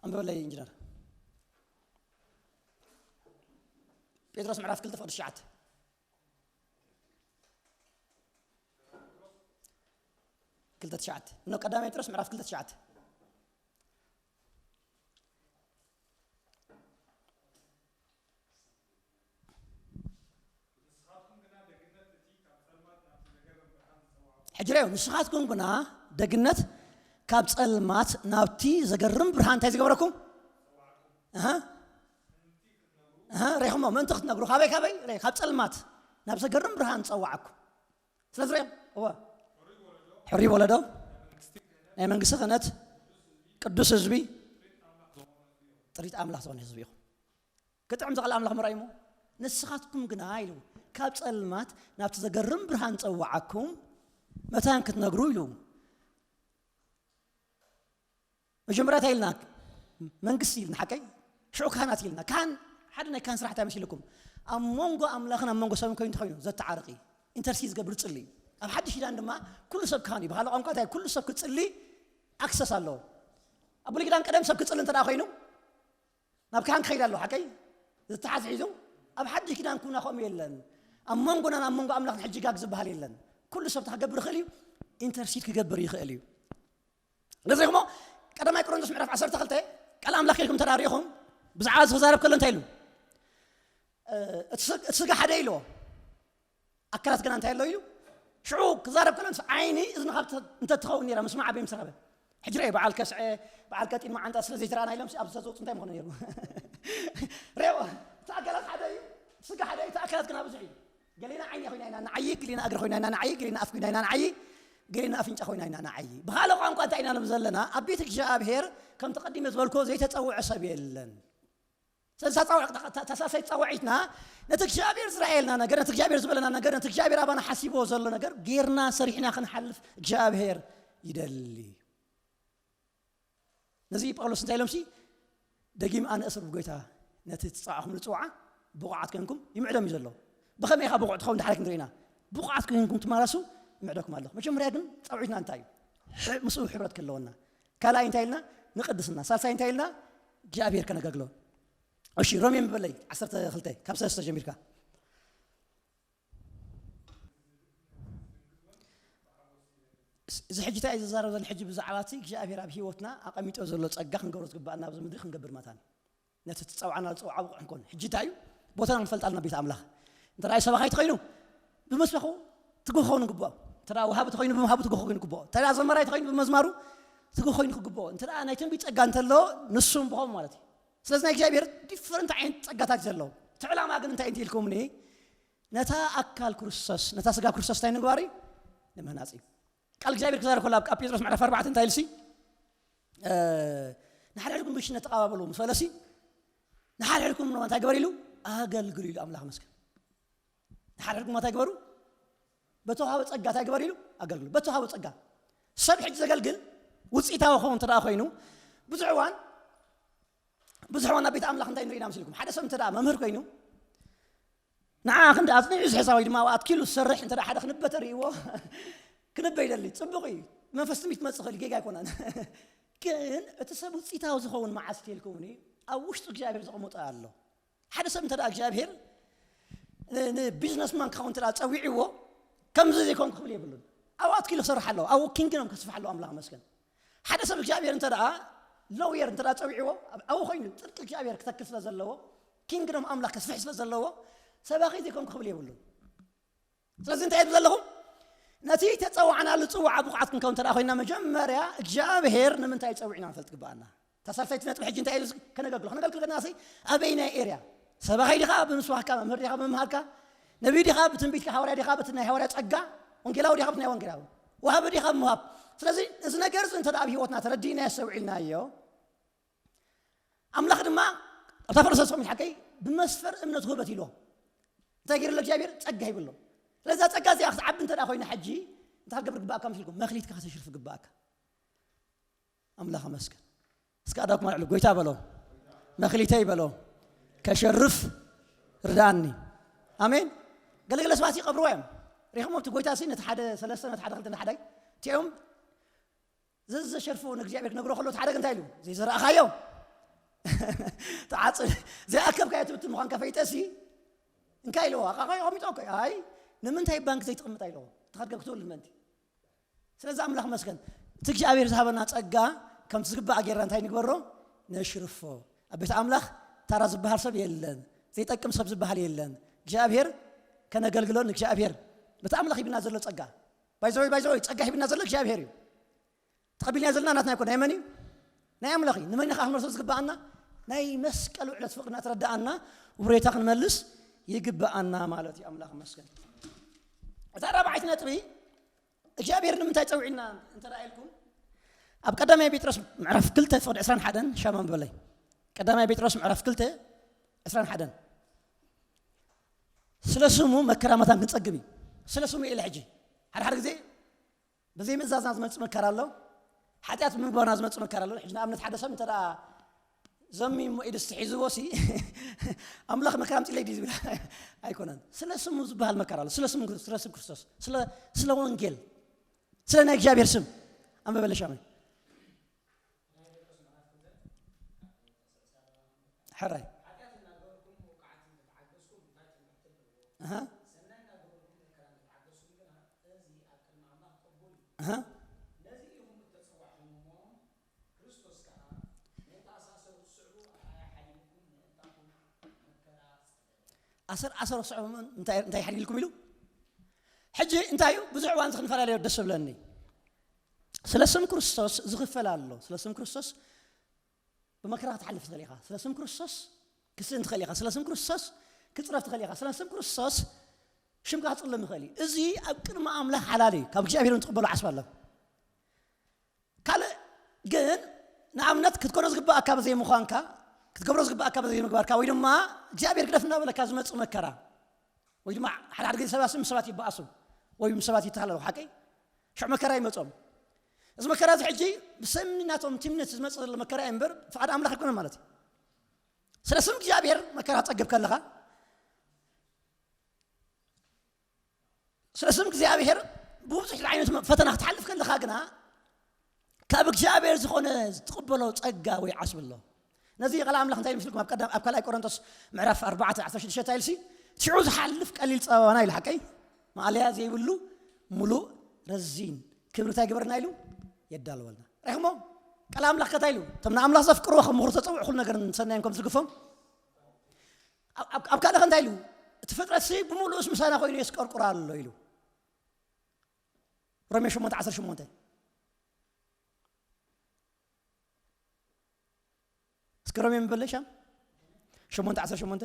ኣንብበለይ ኢንጂነር። ጴጥሮስ ምዕራፍ ክልተ ፍቕዲ ትሽዓተ። ክልተ ትሽዓተ። ኖ ቀዳማይ ጴጥሮስ ምዕራፍ ክልተ ትሽዓተ። ሕጂ ርኣዩ፣ ንስኻትኩም ግና ደግነት ካብ ጸልማት ናብቲ ዘገርም ብርሃን እንታይ ዝገበረኩም? ኣሃ። ኣሃ፣ ርኢኹሞ፣ ምእንቲ ክትነግሩ፣ ካበይ፣ ካበይ? ርእ፣ ካብ ጸልማት ናብ ዘገርም ብርሃን ጸዋዓኩም። ስለዚ ርኣዩ፣ እወ። ሕሩይ ወለዶ፣ ናይ መንግስቲ ክህነት፣ ቅዱስ ህዝቢ፣ ጥሪት ኣምላኽ ዝኾነ ህዝቢ ኢኹም። ክጥዕም ዝኽእል ኣምላኽ ምርኣይ እሞ፣ ንስኻትኩም ግና ኢሉ፣ ካብ ጸልማት ናብቲ ዘገርም ብርሃን ጸዋዓኩም መታን ክትነግሩ ኢሉ። መጀመርያ እንታይ ኢልና? መንግስቲ ኢልና፣ ሓቀይ? ሽዑ ካህናት ኢልና። ካህን፣ ሓደ ናይ ካህን ስራሕ እንታይ መሲልኩም? ኣብ መንጎ ኣምላኽን ኣብ መንጎ ሰብን ኮይኑ ተኾይኑ ዘተዓርቂ፣ ኢንተርሲድ ዝገብር፣ ዝጽሊ። ኣብ ሓድሽ ኪዳን ድማ ኩሉ ሰብ ካህን እዩ። ብኻልእ ቋንቋ እንታይ? ኩሉ ሰብ ክጽሊ ኣክሰስ ኣለዎ። ኣብ ብሉይ ኪዳን ቀደም ሰብ ክጽሊ እንተ ደኣ ኮይኑ ናብ ካህን ክኸይድ ኣለዎ፣ ሓቀይ? ዝተሓዝ ሒዙ። ኣብ ሓድሽ ኪዳን ኩና ከምኡ የለን። ኣብ መንጎናን ኣብ መንጎ ኣምላኽን ሕጂ ጋግ ዝበሃል የለን። ኩሉ ሰብ እንታይ ክገብር ይኽእል እዩ? ኢንተርሲድ ክገብር ይኽእል እዩ። ነዚ እሞ ቀዳማይ ቆሮንቶስ ምዕራፍ ዓሰርተ ክልተ ቃል ኣምላኽ ኢልኩም ተዳሪኹም ብዛዕባ እዚ ክዛረብ ከሎ እንታይ ኢሉ? እ፣ እቲ ስግ-፣ እቲ ስጋ ሓደ ኢልዎ፣ ኣካላት ግና እንታይ ኣሎ ኢሉ? ሽዑ ክዛረብ ከሎ ምስ ዓይኒ እዝንኻ እንተ-፣ እንተትኸውን ነይራ ምስማዕ ኣበይ ምስ ረኸበ? ሕጂ ርኣዩ፣ በዓል ከስዐ፣ በዓል ቀጢን መዓንጣ ስለ ዘይተረኣና ኢሎም ኣብ ዝተዘውፁ እንታይ ምኾነ ነይሩ? ርኣይዎ፣ እቲ ኣካላት ሓደ እዩ፣ እቲ ስጋ ሓደ እዩ፣ እቲ ኣካላት ግና ብዙሕ እዩ። ገሌና ዓይኒ ኮይና ኢና ንዓዪ፣ ገሌና እግሪ ኮይና ኢና ንዓዪ፣ ገሌና ኣፍ ኮይና ኢና ንዓዪ፣ ገሌና ኣፍንጫ ኮይና ኢና ንዓዪ። ብኻልእ ቋንቋ እንታይ ኢና ንብል ዘለና? ኣብ ቤት እግዚኣብሔር ከምቲ ቀዲመ ዝበልኩዎ ዘይተጸውዐ ሰብ የለን። ስለዚ ተጻውዕ-፣ ተ-፣ ተ-፣ ተሳሰይ ጻውዒትና ነቲ እግዚኣብሔር ዝረኣየልና ነገር፣ ነቲ እግዚኣብሔር ዝበለና ነገር፣ ነቲ እግዚኣብሔር ኣባና ሓሲብዎ ዘሎ ነገር ጌርና ሰሪሕና ክንሓልፍ እግዚኣብሔር ይደሊ። ነዚ ጳውሎስ እንታይ ኢሎምሲ? ደጊም ኣነ እሱር ብጎይታ ነቲ ትጻዋዕኹምሉ ጽዋዓ ብቑዓት ኮይንኩም ይምዕዶም እዩ ዘሎ። ብኸመይ ኢኻ ብቑዕ ትኸውን ድሓር ክንርኢ ኢና። ብቑዓት ኮይንኩም ትመላለሱ ይምዕደኩም ኣለኹ። መጀመርያ ግን ጻውዒትና እንታይ እዩ? ሕ-፣ ምስኡ ሕብረት ከለወና። ካልኣይ እንታይ ኢልና? ንቅድስና። ሳልሳይ እንታይ ኢልና? እግዚኣብሔር ከነገልግሎ። እሺ፣ ሮሜ ምበለይ ዓሰርተ ክልተ ካብ ሰለስተ ጀሚርካ። እዚ ሕጂ እንታይ እዩ ዝዛረብ ዘሎ? ሕጂ ብዛዕባ እቲ እግዚኣብሔር ኣብ ህይወትና ኣቐሚጦ ዘሎ ጸጋ ክንገብሮ ዝግባኣና ኣብዚ ምድሪ ክንገብር መታን። ነቲ ትጸውዓና ዝጸውዓ ብቑዕ ክንኮን። ሕጂ እንታይ እዩ? ቦታና ክንፈልጥ ኣለና ቤት ኣምላኽ። እንተ ደኣ ሰባኻይ ተኾይኑ ብመስበኹ ትጉህ ክኸውን ይግብኦ። እንተ ደኣ ወሃቢ ተኾይኑ ብምሃቡ ትጉህ ክኸውን ይግብኦ። እንተ ደኣ ዘማራይ ተኾይኑ ብመዝማሩ ትጉህ ኮይኑ ክግብኦ። እንተ ደኣ ናይ ትንቢት ጸጋ እንተሎ ንሱ እምብኾም ማለት እዩ። ስለዚ ናይ እግዚኣብሔር ዲፈረንት ዓይነት ጸጋታት እዩ ዘለዎ። እቲ ዕላማ ግን እንታይ እንተ ኢልኩምኒ? ነታ ኣካል ክርስቶስ፣ ነታ ስጋ ክርስቶስ እንታይ ንምግባር እዩ? ንምህናጽ እዩ። ቃል እግዚኣብሔር ክዛረብ ከሎ ኣብ፣ ኣብ ጴጥሮስ ምዕራፍ ኣርባዕተ እንታይ ኢሉሲ? እ፣ ንሓድሕድኩም ብሽነት ተቐባበሉ ምስ በለሲ፣ ንሓድሕድኩም ድማ እንታይ ግበር ኢሉ? ኣገልግሉ ኢሉ። ኣምላኽ መስገን። ንሓድሕድኩም እንታይ ግበሩ? በተዋህበ ጸጋ እንታይ ግበር ኢሉ? ኣገልግሉ። በተዋህበ ጸጋ። ሰብ ሕጂ ዘገልግል ውጽኢታዊ ክኸውን እንተ ደኣ ኮይኑ፣ ብዙሕ እዋን፣ ብዙሕ እዋን ኣብ ቤት ኣምላኽ እንታይ ንርኢ ኢና መሲልኩም? ሓደ ሰብ እንተ ደኣ መምህር ኮይኑ፣ ንዓ ክንዲ ኣጽኒዑ ዝሕዛ ወይ ድማ ኣብኡ ኣትኪሉ ዝሰርሕ እንተ ደኣ ሓደ ክንበ ተርእይዎ፣ ክንበ ይደሊ። ጽቡቕ እዩ። መንፈስ ትንቢት ክመጽእ ይኽእል እዩ፣ ጌጋ ኣይኮነን። ግን እቲ ሰብ ውጽኢታዊ ዝኸውን መዓስ ኢልኩምኒ፣ ኣብ ውሽጡ እግዚኣብሔር ዘቐመጦ ኣሎ። ሓደ ሰብ እንተ ደኣ እግዚኣብሔር ን-፣ ንቢዝነስማን ክኸውን እንተ ደኣ ጸዊዕዎ፣ ከምዚ ዘይኮንኩ ክብል የብሉን። ኣብኡ ኣትኪሉ ክሰርሕ ኣለዎ። ኣብኡ ኪንግደም ከስፍሕ ኣለዎ። ኣምላኽ መስገን። ሓደ ሰብ እግዚኣብሔር እንተ ደኣ ሎየር እንተ ደኣ ጸዊዕዎ፣ ኣብ-፣ ኣብኡ ኮይኑ ጽድቂ እግዚኣብሔር ክተክል ስለ ዘለዎ፣ ኪንግደም ኣምላኽ ከስፍሕ ስለ ዘለዎ፣ ሰባኺ ዘይኮንኩ ክብል የብሉን። ስለዚ እንታይ እብል ዘለኹ? ነቲ ተጸዋዕናሉ ጽዋዓ ብቑዓት ክንከውን እንተ ደኣ ኮይና፣ መጀመርያ እግዚኣብሔር ንምንታይ ጸዊዕና ንፈልጥ ግብኣና። እታ ሳልሰይቲ ነጥቢ ሕጂ እንታይ ኢሉ ከነገልግሎ? ከነገልግሎ ከለና ሲ ኣበይናይ ኤርያ? ሰባኺ ዲኻ ብምስባኽካ፣ መምህር ዲኻ ብምምሃርካ፣ ነቢይ ዲኻ ብትንቢትካ፣ ሃዋርያ ዲኻ በቲ ናይ ሃዋርያ ጸጋ፣ ወንጌላዊ ዲኻ በቲ ናይ ወንጌላዊ፣ ወሃቢ ዲኻ ብምሃብ። ስለዚ እዚ ነገር እዚ እንተ ደኣ ኣብ ህይወትና ተረዲእናዮ፣ ኣስተውዒልናዮ፣ ኣምላኽ ድማ ኣብታ ፈረሰ ሰሙን ሓቀይ ብመስፈር እምነት ውህበት ኢልዎ። እንታይ ገይሩ ኣሎ እግዚኣብሔር? ጸጋ ሂብሎ። ስለዛ ጸጋ እዚኣ ክትዓቢ እንተ ደኣ ኮይና ሕጂ እንታይ ክትገብር ግባእካ መሲልኩም? መኽሊትካ ከተሽርፍ ግባእካ። ኣምላኽ ኣመስግን። እስከ ኣዳኩም ኣልዕሉ፣ ጎይታ በሎ፣ መኽሊተይ በሎ፣ ከሸርፍ ርዳኒ። ኣሜን። ገለገለ ሰባት ይቐብርዎ እዮም። ሪኹሞ እቲ ጎይታ ሲ ነቲ ሓደ ሰለስተ፣ ነቲ ሓደ ክልተ፣ ነቲ ሓደ እቲኦም ዘዘሸርፎ ንእግዚኣብሔር ክነግሮ ከሎ፣ እቲ ሓደ እንታይ ኢሉ? ዘይዘራእኻዮ ትዓጽድ፣ ዘይኣከብካዮ ትብትን ምዃንካ ፈይጠ ሲ፣ እንታይ ኢልዎ? ኣቃቃዮ ኣቐሚጦ እኮ። ኣይ፣ ንምንታይ ባንክ ዘይትቕምጣ ኢልዎ? ተኸድገ ክትብል ምእንቲ። ስለዚ ኣምላኽ መስገን። እቲ እግዚኣብሔር ዝሃበና ጸጋ ከምቲ ዝግባእ ጌርና እንታይ ንግበሮ? ነሽርፎ። ኣብ ቤት ኣምላኽ ታራ ዝበሃል ሰብ የለን። ዘይጠቅም ሰብ ዝበሃል የለን። እግዚኣብሔር ከነገልግሎ ንእግዚኣብሔር። በቲ ኣምላኽ ሂብና ዘሎ ጸጋ። ባይዘወይ፣ ባይዘወይ፣ ጸጋ ሂብና ዘሎ እግዚኣብሔር እዩ። ተቐቢልና ዘለና ናትና ይኮን፣ ናይ መን እዩ? ናይ ኣምላኽ እዩ። ንመን ኢኻ ክንመልሶ ዝግባኣና? ናይ መስቀሉ ዕለት ፍቕሪ እናተረዳኣና ውሬታ ክንመልስ ይግባኣና ማለት እዩ። ኣምላኽ መስገን። እታ ራብዓይቲ ነጥቢ፣ እግዚኣብሔር ንምንታይ ጸዊዕና እንተ ደኣ ኢልኩም፣ ኣብ ቀዳማይ ጴጥሮስ ምዕራፍ ክልተ ፍቕዲ ዕስራን ሓደን ሻማ በለይ። ቀዳማይ ጴጥሮስ ምዕራፍ ክልተ ዕስራን ሓደን። ስለ ስሙ መከራ መታን ክንጸግብ እዩ። ስለ ስሙ ኢለ ሕጂ ሓደ ሓደ ግዜ ብዘይ ምእዛዝና ዝመጽእ መከራ ኣሎ። ሓጢኣት ብምግባርና ዝመጽእ መከራ ኣሎ። ሕጂ ንኣብነት ሓደ ሰብ እንተ ደኣ ዘሚሞ ኢድስ ሒዝዎ ሲ ኣምላኽ መከራ ኣምጺለይ ድዩ ዝብል ኣይኮነን። ስለ ስሙ ዝበሃል መከራ ኣሎ። ስለ ስሙ፣ ስለ ስም ክርስቶስ፣ ስለ፣ ስለ ወንጌል፣ ስለ ናይ እግዚኣብሔር ስም ኣንበበለ ሻመይ። ሕራይ። ኣሃ። ኣሃ። ኣሰር ኣሰር ስዑ እንታይ እንታይ ሓዲልኩም ኢሉ። ሕጂ እንታይ እዩ ብዙሕ እዋን ክንፈላለዮ ደስ ዝብለኒ። ስለ ስም ክርስቶስ ዝኽፈል ኣሎ። ስለ ስም ክርስቶስ ብመከራ ክትሓልፍ ትኽእል ኢኻ። ስለ ስም ክርስቶስ ክስእን ትኽእል ኢኻ። ስለ ስም ክርስቶስ ክጽረፍ ትኽእል ኢኻ። ስለ ስም ክርስቶስ ሽምካ ክጽልም ይኽእል እዩ። እዚ ኣብ ቅድሚ ኣምላኽ ሓላል እዩ። ካብ እግዚኣብሔር እውን ትቕበሎ ዓስቢ ኣሎ። ካልእ ግን ንኣብነት ክትኮኖ ዝግባኣካ ብዘይምዃንካ፣ ክትገብሮ ዝግባኣካ ብዘይምግባርካ፣ ወይ ድማ እግዚኣብሔር ግደፍ እናበለካ ዝመጽእ መከራ፣ ወይ ድማ ሓደ ሓደ ግዜ ሰባት ምስ ሰባት ይበኣሱ ወይ ምስ ሰባት ይተሃለሉ፣ ሓቀይ ሽዑ መከራ ይመጾም። እዚ መከራ እዚ ሕጂ ብሰሚ ናቶም ትምነት ዝመጽእ ዘሎ መከራ እዩ እምበር ፍቓድ ኣምላኽ ኣይኮነን ማለት እዩ። ስለ ስም እግዚኣብሔር መከራ ትጸግብ ከለኻ፣ ስለ ስም እግዚኣብሔር ብብዙሕ ዓይነት ፈተና ክትሓልፍ ከለኻ ግና ካብ እግዚኣብሔር ዝኾነ ዝትቕበሎ ጸጋ ወይ ዓስቢ ኣሎ። ነዚ ቃል ኣምላኽ እንታይ ኢሉ ምስልኩም ኣብ ቀዳም ኣብ ካልኣይ ቆሮንቶስ ምዕራፍ ኣርባዕተ ዓሰርተ ሽዱሽተ እንታይ ኢልሲ ሽዑ ዝሓልፍ ቀሊል ጸባባና ኢሉ ሓቀይ ማእለያ ዘይብሉ ምሉእ ረዚን ክብሪ እንታይ ግበርና ኢሉ የዳልወልና። ራይኹሞ ቃል ኣምላኽ ከታይ ኢሉ እቶም ንኣምላኽ ዘፍቅርዎ ከም ምኽሩ ተጸውዕ ኩሉ ነገር ሰናዮም ከም ዝርግፎም ኣብ ካልእ እንታይ ኢሉ እቲ ፍጥረት ሲ ብምሉእስ ምሳና ኮይኑ የስቀርቁር ኣሎ ኢሉ ሮሜ ሸሞንተ ዓሰርተ ሸሞንተ እስከ ሮሜ ምበለሻ ሸሞንተ ዓሰርተ ሸሞንተ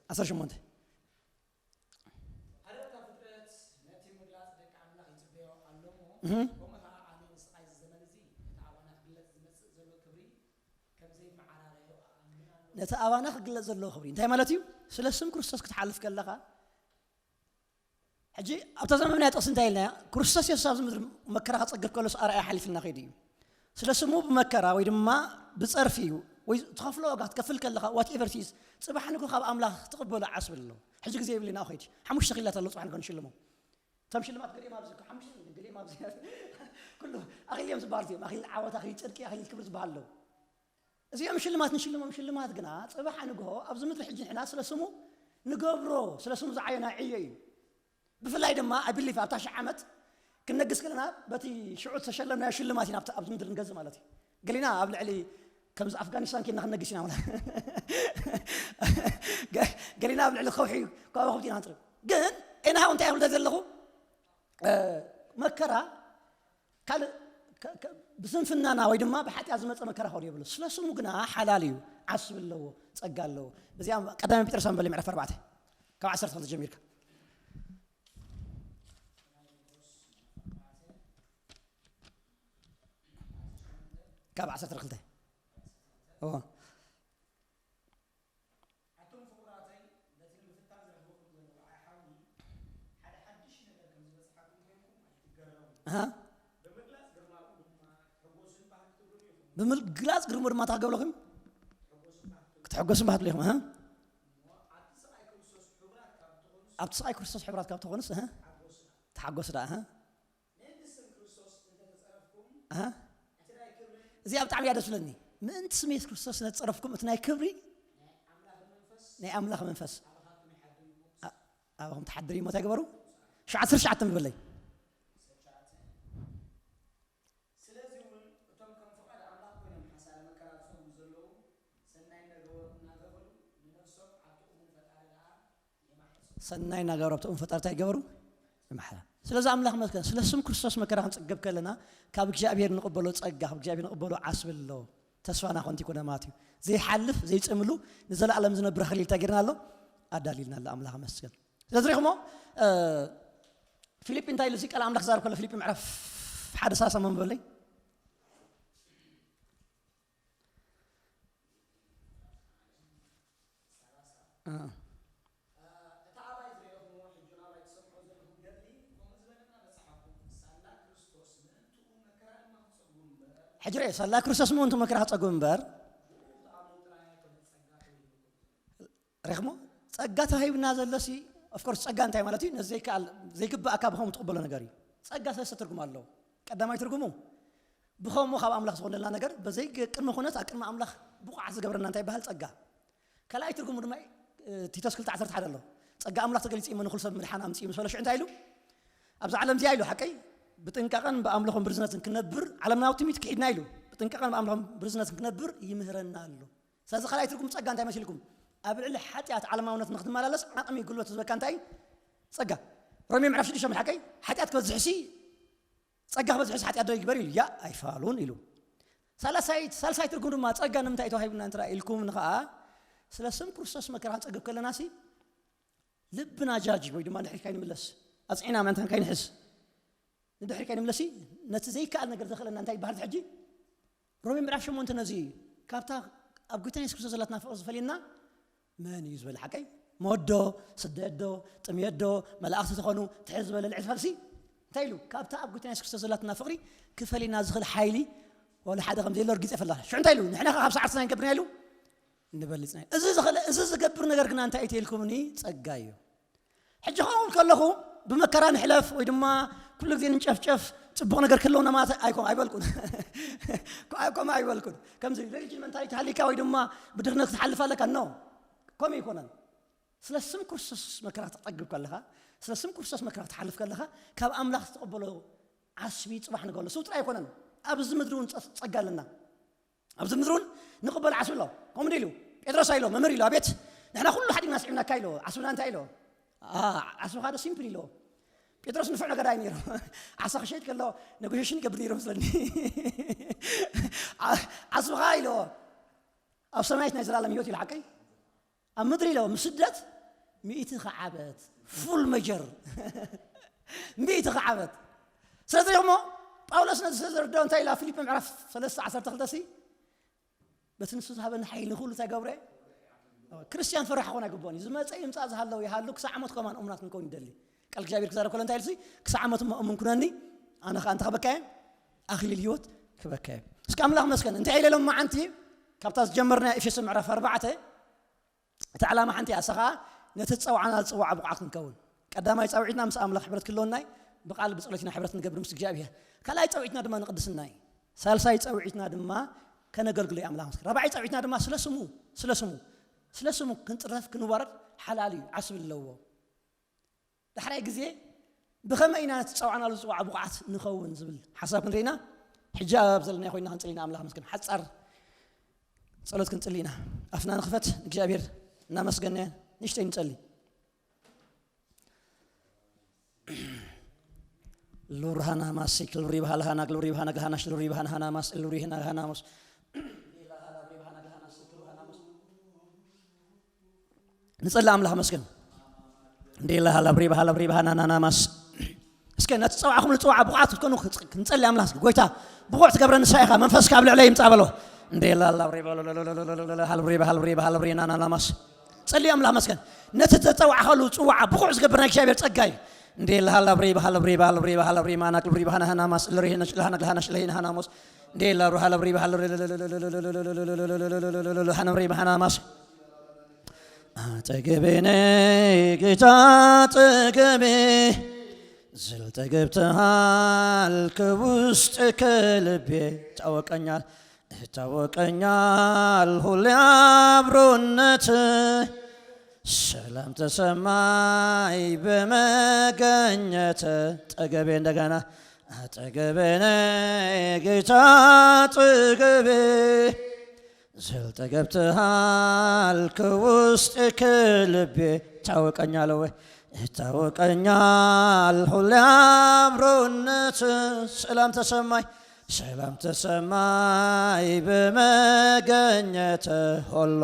ዓሰርተ ሸሞንተ ነቲ ኣባና ክግለጽ ዘለዎ ክብሪ እንታይ ማለት እዩ? ስለ ስም ክርስቶስ ክትሓልፍ ከለኻ ሕጂ ኣብታ ዘመብናያ ጥቕሲ እንታይ ኢልናያ? ክርስቶስ የሱስ ኣብዚ ምድሪ መከራ ክጸግብ ከሎስ ኣርኣያ ሓሊፍና ከይዱ እዩ። ስለ ስሙ ብመከራ ወይ ድማ ብጸርፊ እዩ ወይ ትኸፍሎ ዋጋ ክትከፍል ከለኻ ዋትኤቨር ቲዝ ጽባሕ ንግሆ ካብ ኣምላኽ ትቕበሎ ዓስቢ ኣሎ። ሕጂ ግዜ የብልና ከይድ ሓሙሽተ ክኢላት ኣሎ ጽባሕ ንግሆ ንሽልሞ እቶም ሽልማት ገሊኦም ኣብዚ ሓሙሽተ ገሊኦም ኣብዚ ኩሉ ኣኺል እዮም ዝበሃል እዮም ኣኺል ዓወት ኣኺል ጽድቂ ኣኺል ክብሪ ዝበሃል ኣለዉ። እዚኦም ሽልማት ንሽልሞም ሽልማት ግና ጽባሕ ንግሆ ኣብዚ ምድሪ ሕጂ ንሕና ስለ ስሙ ንገብሮ ስለ ስሙ ዝዓየና ዕዮ እዩ። ብፍላይ ድማ ኣይ ብሊቭ ኣብታ ሽሕ ዓመት ክንነግስ ከለና በቲ ሽዑ ዝተሸለምናዮ ሽልማት ኢና ኣብዚ ምድሪ ንገዝእ ማለት እዩ። ገሊና ኣብ ልዕሊ ከምዚ ኣፍጋኒስታን ኬድና ክንነግስ ኢና ማለት ገሊና ኣብ ልዕሊ ከውሒ ከዋኽብቲ ኢና ንጥርብ። ግን ኤናሃው እንታይ ክብል ዘለኹ መከራ ካልእ ብስንፍናና ወይ ድማ ብሓጢኣት ዝመፀ መከራ ክኸውን የብሉ። ስለ ስሙ ግና ሓላል እዩ፣ ዓስቢ ኣለዎ፣ ፀጋ ኣለዎ። እዚኣ ቀዳማይ ጴጥሮስ ኣንበል ምዕራፍ ኣርባዕተ ካብ ዓሰርተ ክልተ ጀሚርካ ካብ ዓሰርተ ክልተ ብምግላጽ ግርሞ ድማ ታገብለኹም ክትሕጎስም ባህትሉ ኢኹም ኣብቲ ስቓይ ክርስቶስ ሕቡራት ካብ ትኾኑስ ተሓጎስ ዳ እዚኣ ብጣዕሚ እያ ደስ ብለኒ። ምእንቲ ስም የሱስ ክርስቶስ ነቲ ጸረፍኩም እቲ ናይ ክብሪ ናይ ኣምላኽ መንፈስ ኣባኹም ትሓድር እዩ። እንታይ ግበሩ? ሸዓት ስር ሸዓት ምበለይ ሰናይ እናገበሩ ኣብቲ እሙን ፈጣሪ እንታይ ይገበሩ? ይምሓላ። ስለዚ ኣምላኽ መስገን ስለ ስም ክርስቶስ መከራ ክንጽገብ ከለና ካብ እግዚኣብሔር ንቕበሎ ጸጋ ካብ እግዚኣብሔር ንቕበሎ ዓስቢ ኣሎ። ተስፋና ኮንቲ ኮነ ማለት እዩ። ዘይሓልፍ ዘይጽምሉ ንዘለኣለም ዝነብር ኣኽሊል እንታይ ጌርና ኣሎ? ኣዳልልና ኣሎ ኣምላኽ መስገን። ስለዚ ሪኹሞ ፊልጲ እንታይ ኢሉ እዚ ቃል ኣምላኽ ዛር ከሎ ፊልጲ ምዕራፍ ሓደ ሰላሳ መንበለይ ሕጂ ርኤ ሳላ ክርስቶስ ምእንቱ መከራ ክጸጉ እምበር ሬኽሞ ጸጋ ተዋሂብና ዘሎሲ ኦፍኮርስ ጸጋ እንታይ ማለት እዩ ነዚ ዘይከኣል ዘይግባእ ካብ ብኸምኡ ትቕበሎ ነገር እዩ። ጸጋ ሰለስተ ትርጉም ኣለዎ። ቀዳማይ ትርጉሙ ብኸምኡ ካብ ኣምላኽ ዝኾነልና ነገር በዘይ ቅድመ ኩነት ኣብ ቅድሚ ኣምላኽ ብቑዓት ዝገብረና እንታይ ይበሃል ጸጋ። ካልኣይ ትርጉሙ ድማ ቲቶስ ክልተ ዓሰርተ ሓደ ኣሎ። ጸጋ ኣምላኽ ተገሊጹ እዩ ንኹሉ ሰብ ምድሓን ኣምጺኡ ምስ በሎ ሽዑ እንታይ ኢሉ? ኣብዛ ዓለም እዚኣ ኢሉ ሓቀይ ብጥንቃቐን ብኣምልኾን ብርዝነትን ክነብር ዓለምናዊ ትምኒት ክሒድና ኢሉ ብጥንቃቐን ብኣምልኾን ብርዝነትን ክነብር ይምህረና ኣሎ። ስለዚ ካልኣይ ትርጉም ጸጋ እንታይ መሲልኩም? ኣብ ልዕሊ ሓጢኣት ዓለማውነት ንክትመላለስ ዓቕሚ ጉልበት ዝበካ እንታይ? ጸጋ። ሮሜ ምዕራፍ ሽዱሽተ ሓቀይ ሓጢኣት ክበዝሕሲ ጸጋ ክበዝሕሲ ሓጢኣት ዶ ይግበር ኢሉ ያ ኣይፋሉን ኢሉ። ሳልሳይ ሳልሳይ ትርጉም ድማ ጸጋ ንምንታይ ተዋሂቡና እንትና ኢልኩም ንኸኣ ስለ ስም ክርስቶስ መከራ ክንጸግብ ከለና ሲ ልብና ጃጅ ወይ ድማ ድሕሪ ካይንምለስ ኣጽዒና ምእንታን ካይንሕስ ንድሕሪ ካይንምለሲ ነቲ ዘይከኣል ነገር ዘኽእለና እንታይ ይበሃል ሕጂ? ሮሜ ምዕራፍ ሸሞንተ ነዚ እዩ። ካብታ ኣብ ጎይታ የሱስ ክርስቶስ ዘላትና ፍቕሪ ዝፈልየና መን እዩ ዝበለ ሓቀይ? ሞዶ፣ ስደዶ፣ ጥምየዶ፣ መላእኽቲ ተኾኑ ትሕር ዝበለ ልዕሊ ፈልሲ እንታይ ኢሉ? ካብታ ኣብ ጎይታ የሱስ ክርስቶስ ዘላትና ፍቕሪ ክፈልየና ዝኽእል ሓይሊ ወላ ሓደ ከም ዘየሎ ርጊጸ ፈላ። ሽዑ እንታይ ኢሉ? ንሕና ካብ ሰዓርትና ንገብርና ኢሉ ንበልጽና። እዚ ዝኽእል እዚ ዝገብር ነገር ግና እንታይ እዩ ኢልኩምኒ? ጸጋ እዩ። ሕጂ ከምኡ ከለኹ ብመከራ ንሕለፍ ወይ ድማ ኩሉ ግዜ ንጨፍጨፍ ጽቡቕ ነገር ክህልወና ማለት ኣይኮ ኣይበልኩን። ከምኡ ኣይበልኩን። ከምዚ ሪሊጅን መንታሊቲ ሃሊካ ወይ ድማ ብድኽነት ክትሓልፍ ኣለካ ኖ። ከምኡ ኣይኮነን። ስለ ስም ክርስቶስ መከራ ክትጸግብ ከለኻ፣ ስለ ስም ክርስቶስ መከራ ክትሓልፍ ከለኻ ካብ ኣምላኽ ዝተቐበሎ ዓስቢ ጽባሕ ንገሎ ስው ጥራይ ኣይኮነን። ኣብዚ ምድሪ እውን ጸ- ጸጋ ኣለና። ኣብዚ ምድሪ እውን ንቕበል ዓስቢ ኣሎ። ከምኡ ኢሉ ጴጥሮስ ኣይሎ መምህር ኢሎ ኣቤት ንሕና ኩሉ ሓዲግና ስዒብናካ ኢሎ። ዓስብና እንታይ ኢሎ? ዓስብኻ ዶ ሲምፕል ኢሎ። ጴጥሮስ ንፉዕ ነገር ኣይ ነይሩ። ዓሳ ክሸይጥ ከሎ ነጎሽሽን ይገብር ነይሩ መስለኒ። ዓስብኻ ኢሎ ኣብ ሰማያት ናይ ዘላለም ህይወት ኢሎ ሓቀይ ኣብ ምድሪ ኢሎ ምስ ስደት ሚእቲ ከዓበት ፉል መጀር ሚእቲ ከዓበት። ስለዚ እሞ ጳውሎስ ነዚ ስለ ዘርድኦ እንታይ ኢላ ፊልፒ ምዕራፍ ሰለስተ ዓሰርተ ክልተ ሲ በቲ ንሱ ዝሃበኒ ሓይሊ ንኹሉ እንታይ ገብረ? ክርስቲያን ፈራሕ ክኾን ኣይግብኦን እዩ። ዝመፀ ይምፃእ ዝሃለው ይሃሉ ክሳዕ ሞት ከማን እሙናት ክንከውን ይደሊ። ቃል እግዚኣብሔር ክዛረብ ከሎ እንታይ ኢሉ ሲ ክሳዕ ሞት እሞ እሙን ኩነኒ ኣነ ከዓ እንታይ ክበካ እየ ኣኽሊል ህይወት ክበካ እየ። እስከ ኣምላኽ መስገን እንታይ ኢለ ሎም መዓንቲ ካብታ ዝጀመርና ኤፌሶ ምዕራፍ ኣርባዕተ እቲ ዓላማ ሓንቲ እያ። እሳ ኸዓ ነቲ ዝጸውዓና ዝጽዋዕ ብቑዓት ክንከውን ቀዳማይ ጻውዒትና ምስ ኣምላኽ ሕብረት ክህልወና እዩ። ብቓል ብጸሎት ኢና ሕብረት ንገብር ምስ እግዚኣብሔር። ካልኣይ ጻውዒትና ድማ ንቕድስና እዩ። ሳልሳይ ጻውዒትና ድማ ከነገልግሎ እዩ ኣምላኽ ምስክር። ራብዓይ ጻውዒትና ድማ ስለ ስሙ ስለ ስሙ ስለ ስሙ ክንጥረፍ ክንዋረድ ሓላል እዩ ዓስቢ ኣለዎ። ዳሕራይ ግዜ ብኸመይ ኢና ነቲ ጸውዓናሉ ዝጽዋዕ ብቑዓት ንኸውን ዝብል ሓሳብ ክንርኢና ሕጂ ኣብ ዘለናዮ ኮይና ክንጽሊ ኢና ኣምላኽ መስገን ሓጻር ጸሎት ክንጽሊ ኢና። ኣፍና ንኽፈት እግዚኣብሔር እናመስገነ ንእሽተይ ንጸሊ። ሉር ሃና ማሲ ክሉሪ ባህል ሃና ክሉሪ ባህና ግሃና ሽሉሪ ባህና ሃና ማስ ክሉሪ ህና ሃና ማስ ንጸሊ ኣምላኽ መስገን። እንዴ ላሃላ ብሪ ባሃላ ብሪ ባሃና ናና ማስ እስከ ነቲ ጸውዓኹም ንጽውዓ ብቑዓት ክትኮኑ ክንጸሊ ኣምላኽ እስከ ጎይታ ብቑዕ ትገብረ ንሳ ኢኻ መንፈስካ ኣብ ልዕለይ ይምጻእ በሎ። እንዴ ላላ ብሪ ባሃላ ብሪ ባሃላ ብሪ ናና ናማስ ጸሊ ኣምላኽ መስገን። ነቲ ተጸውዓኸሉ ጽውዓ ብቑዕ ዝገብር ናይ እግዚኣብሔር ጸጋ እዩ። እንዴ ላሃላ ብሪ ባሃላ ብሪ ባሃላ ብሪ ባሃላ ብሪ ማና ብሪ ባሃና ሃና ማስ ልሪ ሃና ሽለሃና ግልሃና ሽለሂና ሃና ሞስ እንዴ ላሩ ሃላ ብሪ ባሃላ ሃና ብሪ ባሃና ማስ ኣጠገቤ ነይ ጌታ ኣጠገቤ ዝልጠገብትሃል ከውስጥ ከልቤ ይታወቀኛል ይታወቀኛል ሁሌ ኣብሮነት ሰላም ተሰማይ በመገኘት ጠገቤ እንደገና ኣጠገቤ ነይ ጌታ ኣጠገቤ ዝልጠገብትሃል ከውስጥ ከልቤ ይታወቀኛል ወይ ይታወቀኛል ሁሌ ኣብሮነት ሰላም ተሰማይ ሰላም ተሰማይ በመገኘት ሆሎ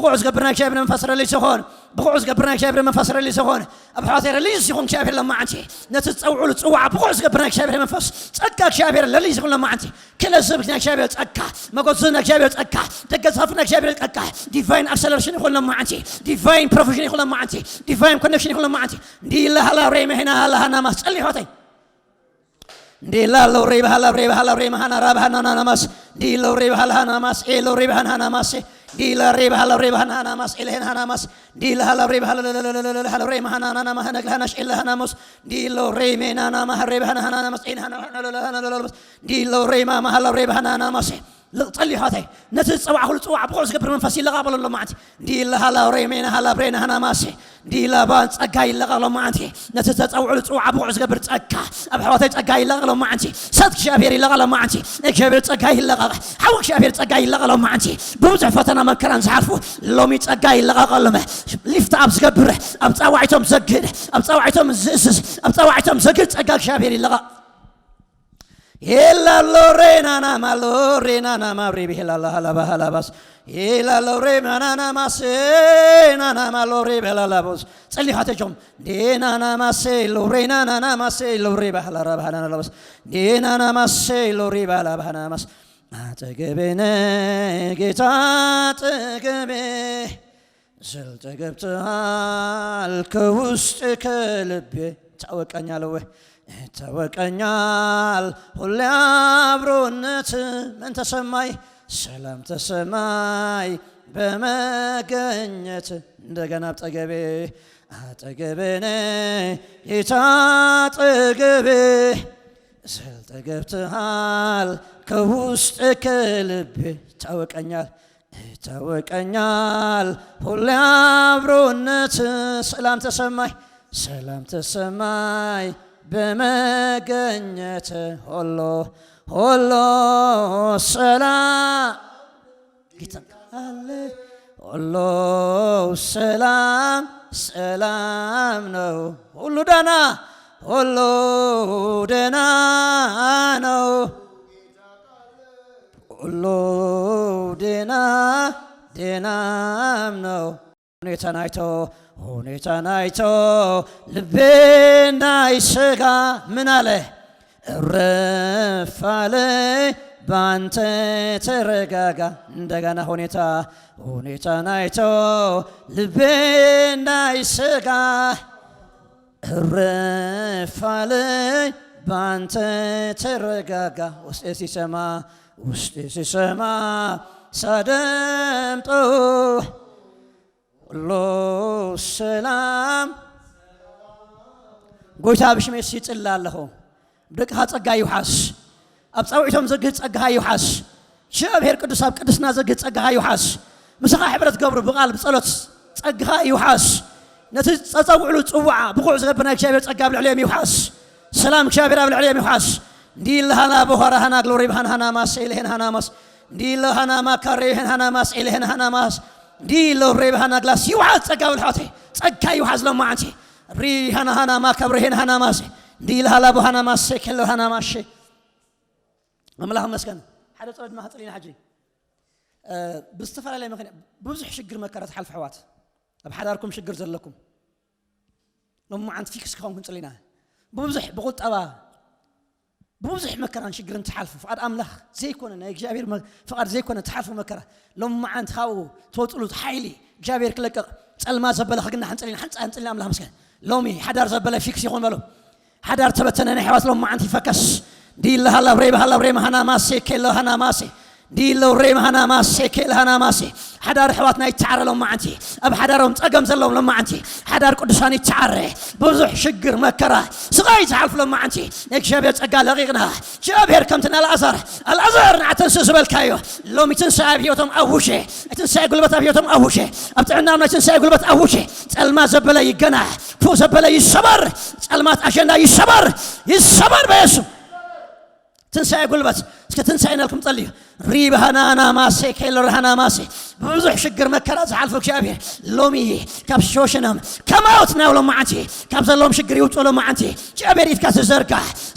ብቑዕ ዝገብር ናይ እግዚኣብሔር መንፈስ ረሊስ ይኹን። ብቑዕ ዝገብር ናይ እግዚኣብሔር መንፈስ ረሊስ ይኹን። ኣብ ኣሕዋተይ ረሊስ ይኹን እግዚኣብሔር ሎማዓንቲ። ነቲ ዝጸውዑሉ ጽዋዕ ብቑዕ ዝገብር ናይ እግዚኣብሔር መንፈስ ጸጋ እግዚኣብሔር ረሊስ ይኹን ሎማዓንቲ። ክእለት ዝህብ ናይ እግዚኣብሔር ጸጋ፣ መጎት ዝህብ ናይ እግዚኣብሔር ጸጋ፣ ደገ ዝኸፍት ናይ እግዚኣብሔር ጸጋ፣ ዲቫይን ኣክሰለሬሽን ይኹን ሎማዓንቲ። ዲቫይን ፕሮቪዥን ይኹን ሎማዓንቲ። ዲቫይን ኮኔክሽን ይኹን ሎማዓንቲ። እንዲላ ሃላ ሬ መሄና ሃላ ሃና ማስ ጸሊ ኣሕዋተይ። እንዲላ ሎሬ ባህላ ሬ ባህላ ሬ መሃና ራ ባህና ናና ማስ። እንዲሎ ሬ ባህላ ሃና ማስ ኤሎ ሬ ባህና ሃና ማስ። እንዲላ ሬ ባህላ ሬ ባህና ሃና ማስ ኤለ ሄን ሃና ማስ። እንዲላ ሃላ ሬ ባህላ ለለለለለ ሃላ ሬ መሃና ናና ማሃና ግላሃና ሽኤለ ሃና ማስ። እንዲሎ ሬ ሜና ና ማሃ ሬ ባህና ሃና ማስ ኤን ሃና ሃና ለለ ሃና ለለ ማስ። እንዲሎ ሬ ማ ማሃላ ሬ ባህና ሃና ማስ። ልቕጸል ይሖተይ ነቲ ዝጸዋዕኩሉ ጽዋዕ ብቑዕ ዝገብር መንፈስ ይለቓቕ በሎ ሎማዓንቲ። እንዲላ ሃላ ሬ ሜና ሃላ ብሬና ሃና ማስ። እንዲላ ባን ጸጋ ይለቓቕ ሎማዓንቲ። ነቲ ዝተጸውዑሉ ጽዋዕ ብቑዕ ዝገብር ጸጋ ኣብ ኣሕዋተይ ጸጋ ይለቓቕ ሎማዓንቲ። እሳት እግዚኣብሔር ይለቓቕ ሎማዓንቲ። እግዚኣብሔር ጸጋ ይለቓቕ። ሓዊ እግዚኣብሔር ጸጋ ይለቓቕ ሎማዓንቲ። ብብዙሕ ፈተና መከራን ዝሓልፉ ሎሚ ጸጋ ይለቓቐሎም። ሊፍት ኣብ ዝገብር፣ ኣብ ጻዋዒቶም ዘግድ፣ ኣብ ጻዋዒቶም ዝእስስ፣ ኣብ ጻዋዒቶም ዘግድ ጸጋ እግዚኣብሔር ይለቓቕ። ኤላ ሎሬ ናና ማ ሎሬ ናና ማ ሬ ብሄላ ላ ሃላ ባሃላ ባስ። ኤላ ሎሬ ማናና ማሴ ናና ማ ሎሬ በላላ ቦስ። ጸሊ ሓተጆም። ዴናና ማሴ ሎሬ ናናና ማሴ ሎሬ ባህላ ራ ባህላ ና ለበስ። ዴናና ማሴ ሎሬ ባህላ ባህና ማስ። አጠገቤ ነህ ጌታ አጠገቤ። ዘልጠ ገብተሃል ከውስጥ ከልቤ። ታወቀኛል ወይ ታወቀኛል ሁሌ አብሮነት። ምን ተሰማይ ሰላም ተሰማይ በመገኘት። እንደገና አጠገቤ አጠገቤ ነህ ጌታ አጠገቤ። ዘልጠ ገብተሃል ከውስጥ ከልቤ። ታወቀኛል ይታወቀኛል ሁሌ አብሮነት። ሰላም ተሰማኝ ሰላም ተሰማኝ በመገኘት። ሆሎ ሆሎ ሰላም ጌታ አለ ሁሉ ሰላም ሰላም ነው። ሁሉ ደህና፣ ሁሉ ደህና ነው። ሁሉ ደህና ደህናም ነው። ሁኔታ ናይቶ፣ ሁኔታ ናይቶ ልቤ እንዳይሰጋ ምን አለ? እረፍ አለ ባንተ ተረጋጋ። እንደገና ሁኔታ፣ ሁኔታ ናይቶ ልቤ እንዳይሰጋ እረፍ አለ ባንተ ተረጋጋ። ውስጤ ሲሰማ፣ ውስጤ ሲሰማ ሳደምጠው ሁሉ ሰላም። ጎይታ ብሽሜስ ይጽሊ ኣለኹ። ደቅኻ ጸጋ ይውሓስ። ኣብ ጻውዒቶም ዘግህ ጸጋኻ ይውሓስ። እግዚኣብሔር ቅዱስ ኣብ ቅድስና ዘግህ ጸጋኻ ይውሓስ። ምሳኻ ሕብረት ገብሩ ብቓል ብጸሎት ጸጋኻ ይውሓስ። ነቲ ጸጸውዕሉ ጽዋዓ ብቑዕ ዝገብር ናይ እግዚኣብሔር ጸጋ ኣብ ልዕሊኦም ይውሓስ። ሰላም እግዚኣብሔር ኣብ ልዕሊኦም ይውሓስ። እንዲለሃና ቦኻራ ሃና ግሎሪ ብሃን ሃና ማስ ኤልሄን ሃና ማስ እንዲለሃና ማካሬ ሄን ሃና ማስ ኤልሄን ሃና ማስ እንዲሎ ሬብ ሃና ግላስ ይውሓስ ጸጋ ብልሖቴ ጸጋ ይውሓስ ሎማዓንቲ ሪሃና ሃና ማካብሬ ሄን ሃና ማስ እንዲለሃላ ቦሃና ማስ ሴኬሎ ሃና ማሽ ኣምላኽ መስገን ሓደ ጸሎት ማህጽል ኢና ሕጂ ብዝተፈላለየ ምኽንያት ብዙሕ ሽግር መከራ ትሓልፉ ኣሕዋት ኣብ ሓዳርኩም ሽግር ዘለኩም ሎማዓንቲ ፊክስ ክኸውን ክንጽል ኢና ብብዙሕ ብቁጠባ ብብዙሕ መከራን ሽግርን ትሓልፉ ፍቓድ ኣምላኽ ዘይኮነ ናይ እግዚኣብሔር ፍቓድ ዘይኮነ ትሓልፉ መከራ ሎማዓንቲ ካብኡ ትወፅሉ ሓይሊ እግዚኣብሔር ክለቅቕ ጸልማ ዘበለ ክግና ሕንፅል ኢና ሓንፃ ሕንፅል ኣምላኽ መስገን ሎሚ ሓዳር ዘበለ ፊክስ ይኹን በሉ ሓዳር ተበተነ ናይ ኣሕዋት ሎማዓንቲ ይፈከስ ዲለ ሃላ ብሬ ብሃላ ብሬ መሃና ማሴ ኬሎ ሃና ማሴ ዲሎ ብሬ መሃና ማሴ ኬሎ ሃና ማሴ ሓዳር ኣሕዋትና ይተዓረ ሎማዓንቲ ኣብ ሓዳሮም ጸገም ዘለዎም ሎማዓንቲ ሓዳር ቅዱሳን ይተዓረ ብዙሕ ሽግር መከራ ስቓይ ዝሓልፉ ሎማዓንቲ ንእግዚኣብሔር ጸጋ ለቒቕና እግዚኣብሔር ከምቲ ንኣልኣዛር ኣልኣዛር ንዓተንስእ ዝበልካዮ ሎሚ ትንሳኤ ኣብ ህይወቶም ኣውጀ ትንሳኤ ጉልበት ኣብ ህይወቶም ኣውጀ ኣብ ጥዕናም ናይ ትንሳኤ ጉልበት ኣውጀ ጸልማ ዘበለ ይገና ፉ ዘበለ ይሰበር ጸልማት ኣጀንዳ ይሰበር ይሰበር በየሱ ትንሳኤ ጉልበት እስከ ትንሳኤ ናልኩም ጸልዩ ሪብ ሃናና ማሴ ኬሎ ሃና ማሴ ብዙሕ ሽግር መከራ ዝሓልፉ እግዚኣብሔር ሎሚ ካብ ሾሽኖም ከማውት ናብ ሎማዓንቲ ካብ ዘለዎም ሽግር ይውፅኡ ሎማዓንቲ እግዚኣብሔር ኢድካ ትዘርጋ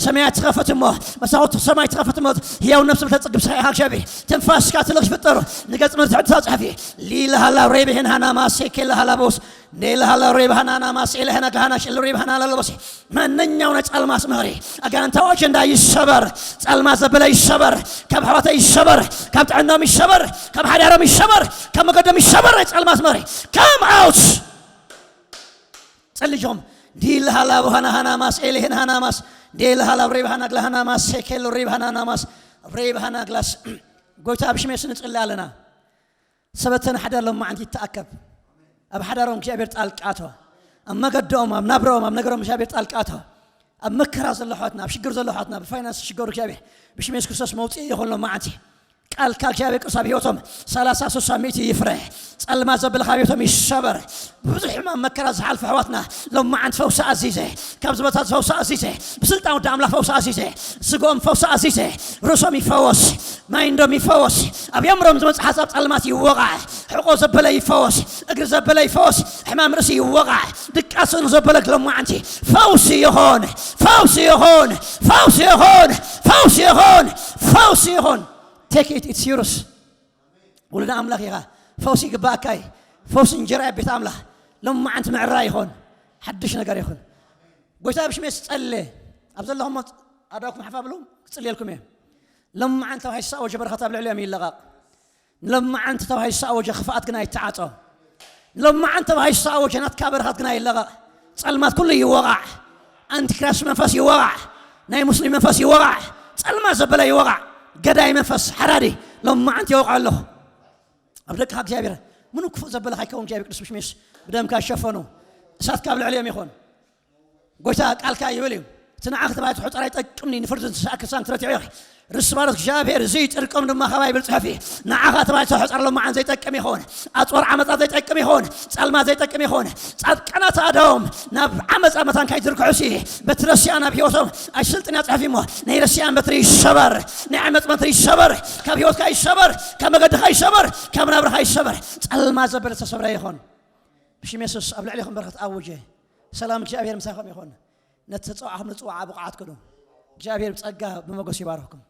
ሰማያት ትኸፈት እሞ መሳኹት ሰማይ ትኸፈት እሞ ህያው ነብሲ ብተፅግብ ስኻ ኢኻ እግዚኣብሔር ትንፋስካ ትልቕ ይፍጠሩ ንገፅ ምድሪ ትሕድሳ ፅሐፊ ሊላ ሃላ ሬብሄን ሃና ማሴ ኬላ ሃላ ቦስ ኔላ ሃላ ሬብ ሃናና ማሴ ኢለ ሃና ግሃና ሽል ሬብ ሃና ላለ ቦሴ ማንኛው ናይ ጸልማት መሪ ኣጋንንታዊ ኣጀንዳ ይሰበር፣ ጸልማት ዘበለ ይሰበር፣ ካብ ኣሕዋተይ ይሰበር፣ ካብ ጥዕናኦም ይሰበር፣ ካብ ሓዳሮም ይሰበር፣ ካብ መገዶም ይሰበር ናይ ጸልማት መሪ come out ጸልጆም ዲል ሃላ ሃና ሃናማስ ኤሌሄን ሃናማስ ዲል ሃላ ሬብ ሃና ግላ ሃናማስ ሴኬል ሬብ ሃናናማስ ሬብ ሃና ግላስ ጎይታ ብሽሜስ ንጽሊ ኣለና ሰበተን ሓደ ሎማዓንቲ ይተኣከብ ኣብ ሓዳሮም እግዚኣብሔር ጣልቃ ኣተዋ ኣብ መገዶም ኣብ ናብረኦም ኣብ ነገሮም እግዚኣብሔር ጣልቃ ኣተዋ ኣብ መከራ ዘሎ ኣሕዋትና ኣብ ሽግር ዘሎ ኣሕዋትና ብፋይናንስ ዝሽገሩ እግዚኣብሔር ብሽም የሱስ ክርስቶስ መውፅኢ ይኹን ሎማዓንቲ ቃልካ እግዚኣብሔር ቅዱስ ኣብ ህይወቶም ሰላሳ ስሳ ሚእቲ ይፍረ ጸልማ ዘብል ካብ ህይወቶም ይሰበር ብዙሕ ሕማም መከራ ዝሓልፉ ኣሕዋትና ሎማዓንቲ ፈውሲ ኣዚዘ ካብ ዝበታት ፈውሲ ኣዚዘ ብስልጣን ወዲ ኣምላኽ ፈውሲ ኣዚዘ ስግኦም ፈውሲ ኣዚዘ ርእሶም ይፈወስ ማይንዶም ይፈወስ ኣብ የምሮም ዝመጽእ ሓሳብ ጸልማት ይወቓዕ ሕቆ ዘበለ ይፈወስ እግሪ ዘበለ ይፈወስ ሕማም ርእሲ ይወቓዕ ድቃስ እግሪ ዘበለ ሎማዓንቲ ፈውሲ ይኹን ፈውሲ ይኹን ፈውሲ ይኹን ፈውሲ ይኹን ፈውሲ ይኹን take it it's yours ውሉድ ኣምላኽ ኢኻ ፈውሲ ይግባኣካ እዩ ፈውሲ እንጀራ ቤት ኣምላኽ ሎማዓንቲ ምዕራ ይኹን ሓድሽ ነገር ይኹን ጎይታ ብሽሜ ስጸለ ኣብ ዘለኹም ኣዳኩም ሓፋ ብሉ ክጽልየልኩም እየ ሎማዓንቲ ተባሂሱ ዝኣወጀ በረኸት ኣብ ልዕሊኦም ይለቐቕ ንሎማዓንቲ ተባሂሱ ዝኣወጀ ክፍኣት ግና ይተዓጾ ንሎማዓንቲ ተባሂሱ ዝኣወጀ ናትካ በረኸት ግና ይለቐቕ ጸልማት ኩሉ ይወቓዕ ኣንቲክራስት መንፈስ ይወቓዕ ናይ ሙስሊም መንፈስ ይወቓዕ ጸልማት ዘበለ ይወቓዕ ገዳይ መንፈስ ሓራዲ ሎማዓንቲ ይወቕዖ ኣለኹ ኣብ ደቅኻ እግዚኣብሔር ምኑ ክፉእ ዘበለ ካይከውን እግዚኣብሔር ቅዱስ ብሽሜስ ብደምካ ይሸፈኑ እሳት ካብ ልዕሊኦም ይኾን ጎይታ ቃልካ ይብል እዩ እቲ ንዓኺ ተባሂሉ ዝተሖጸረ ኣይጠቅምኒ፣ ንፍርዲ ንስኻ ክሳን ትረትዒ ኢኺ። ርእሲ ባሮት እግዚኣብሔር፣ እዚ ጭርቆም ድማ ካባይ ይብል ጽሑፍ እዩ። ንዓኻ ተባሂሉ ዝተሖጸረ ሎማዓን ዘይጠቅም ይኸውን። ኣጽዋር ዓመጻ ዘይጠቅም ይኸውን። ጸልማት ዘይጠቅም ይኸውን። ጻድቃናት ኣዶም ናብ ዓመጻ መታን ካይዝርግሑ ሲ፣ በትሪ ረሲኣን ኣብ ህይወቶም ኣይስልጥን እያ ጽሑፍ እሞ፣ ናይ ረሲኣን በትሪ ይሰበር። ናይ ዓመጽ በትሪ ይሰበር። ካብ ህይወትካ ይሰበር። ካብ መገድኻ ይሰበር። ካብ ናብርኻ ይሰበር። ጸልማት ዘበለ ዝተሰብረ ይኹን። ብሽም የሱስ ኣብ ልዕሌኹም በረኸት ኣውጀ። ሰላም እግዚኣብሔር ምሳኹም ይኹን። ነቲ ተጸዋዕኹም ንጽዋዓ ብቕዓት ኩኑ። እግዚኣብሔር ብጸጋ ብመጎስ ይባርኽኩም።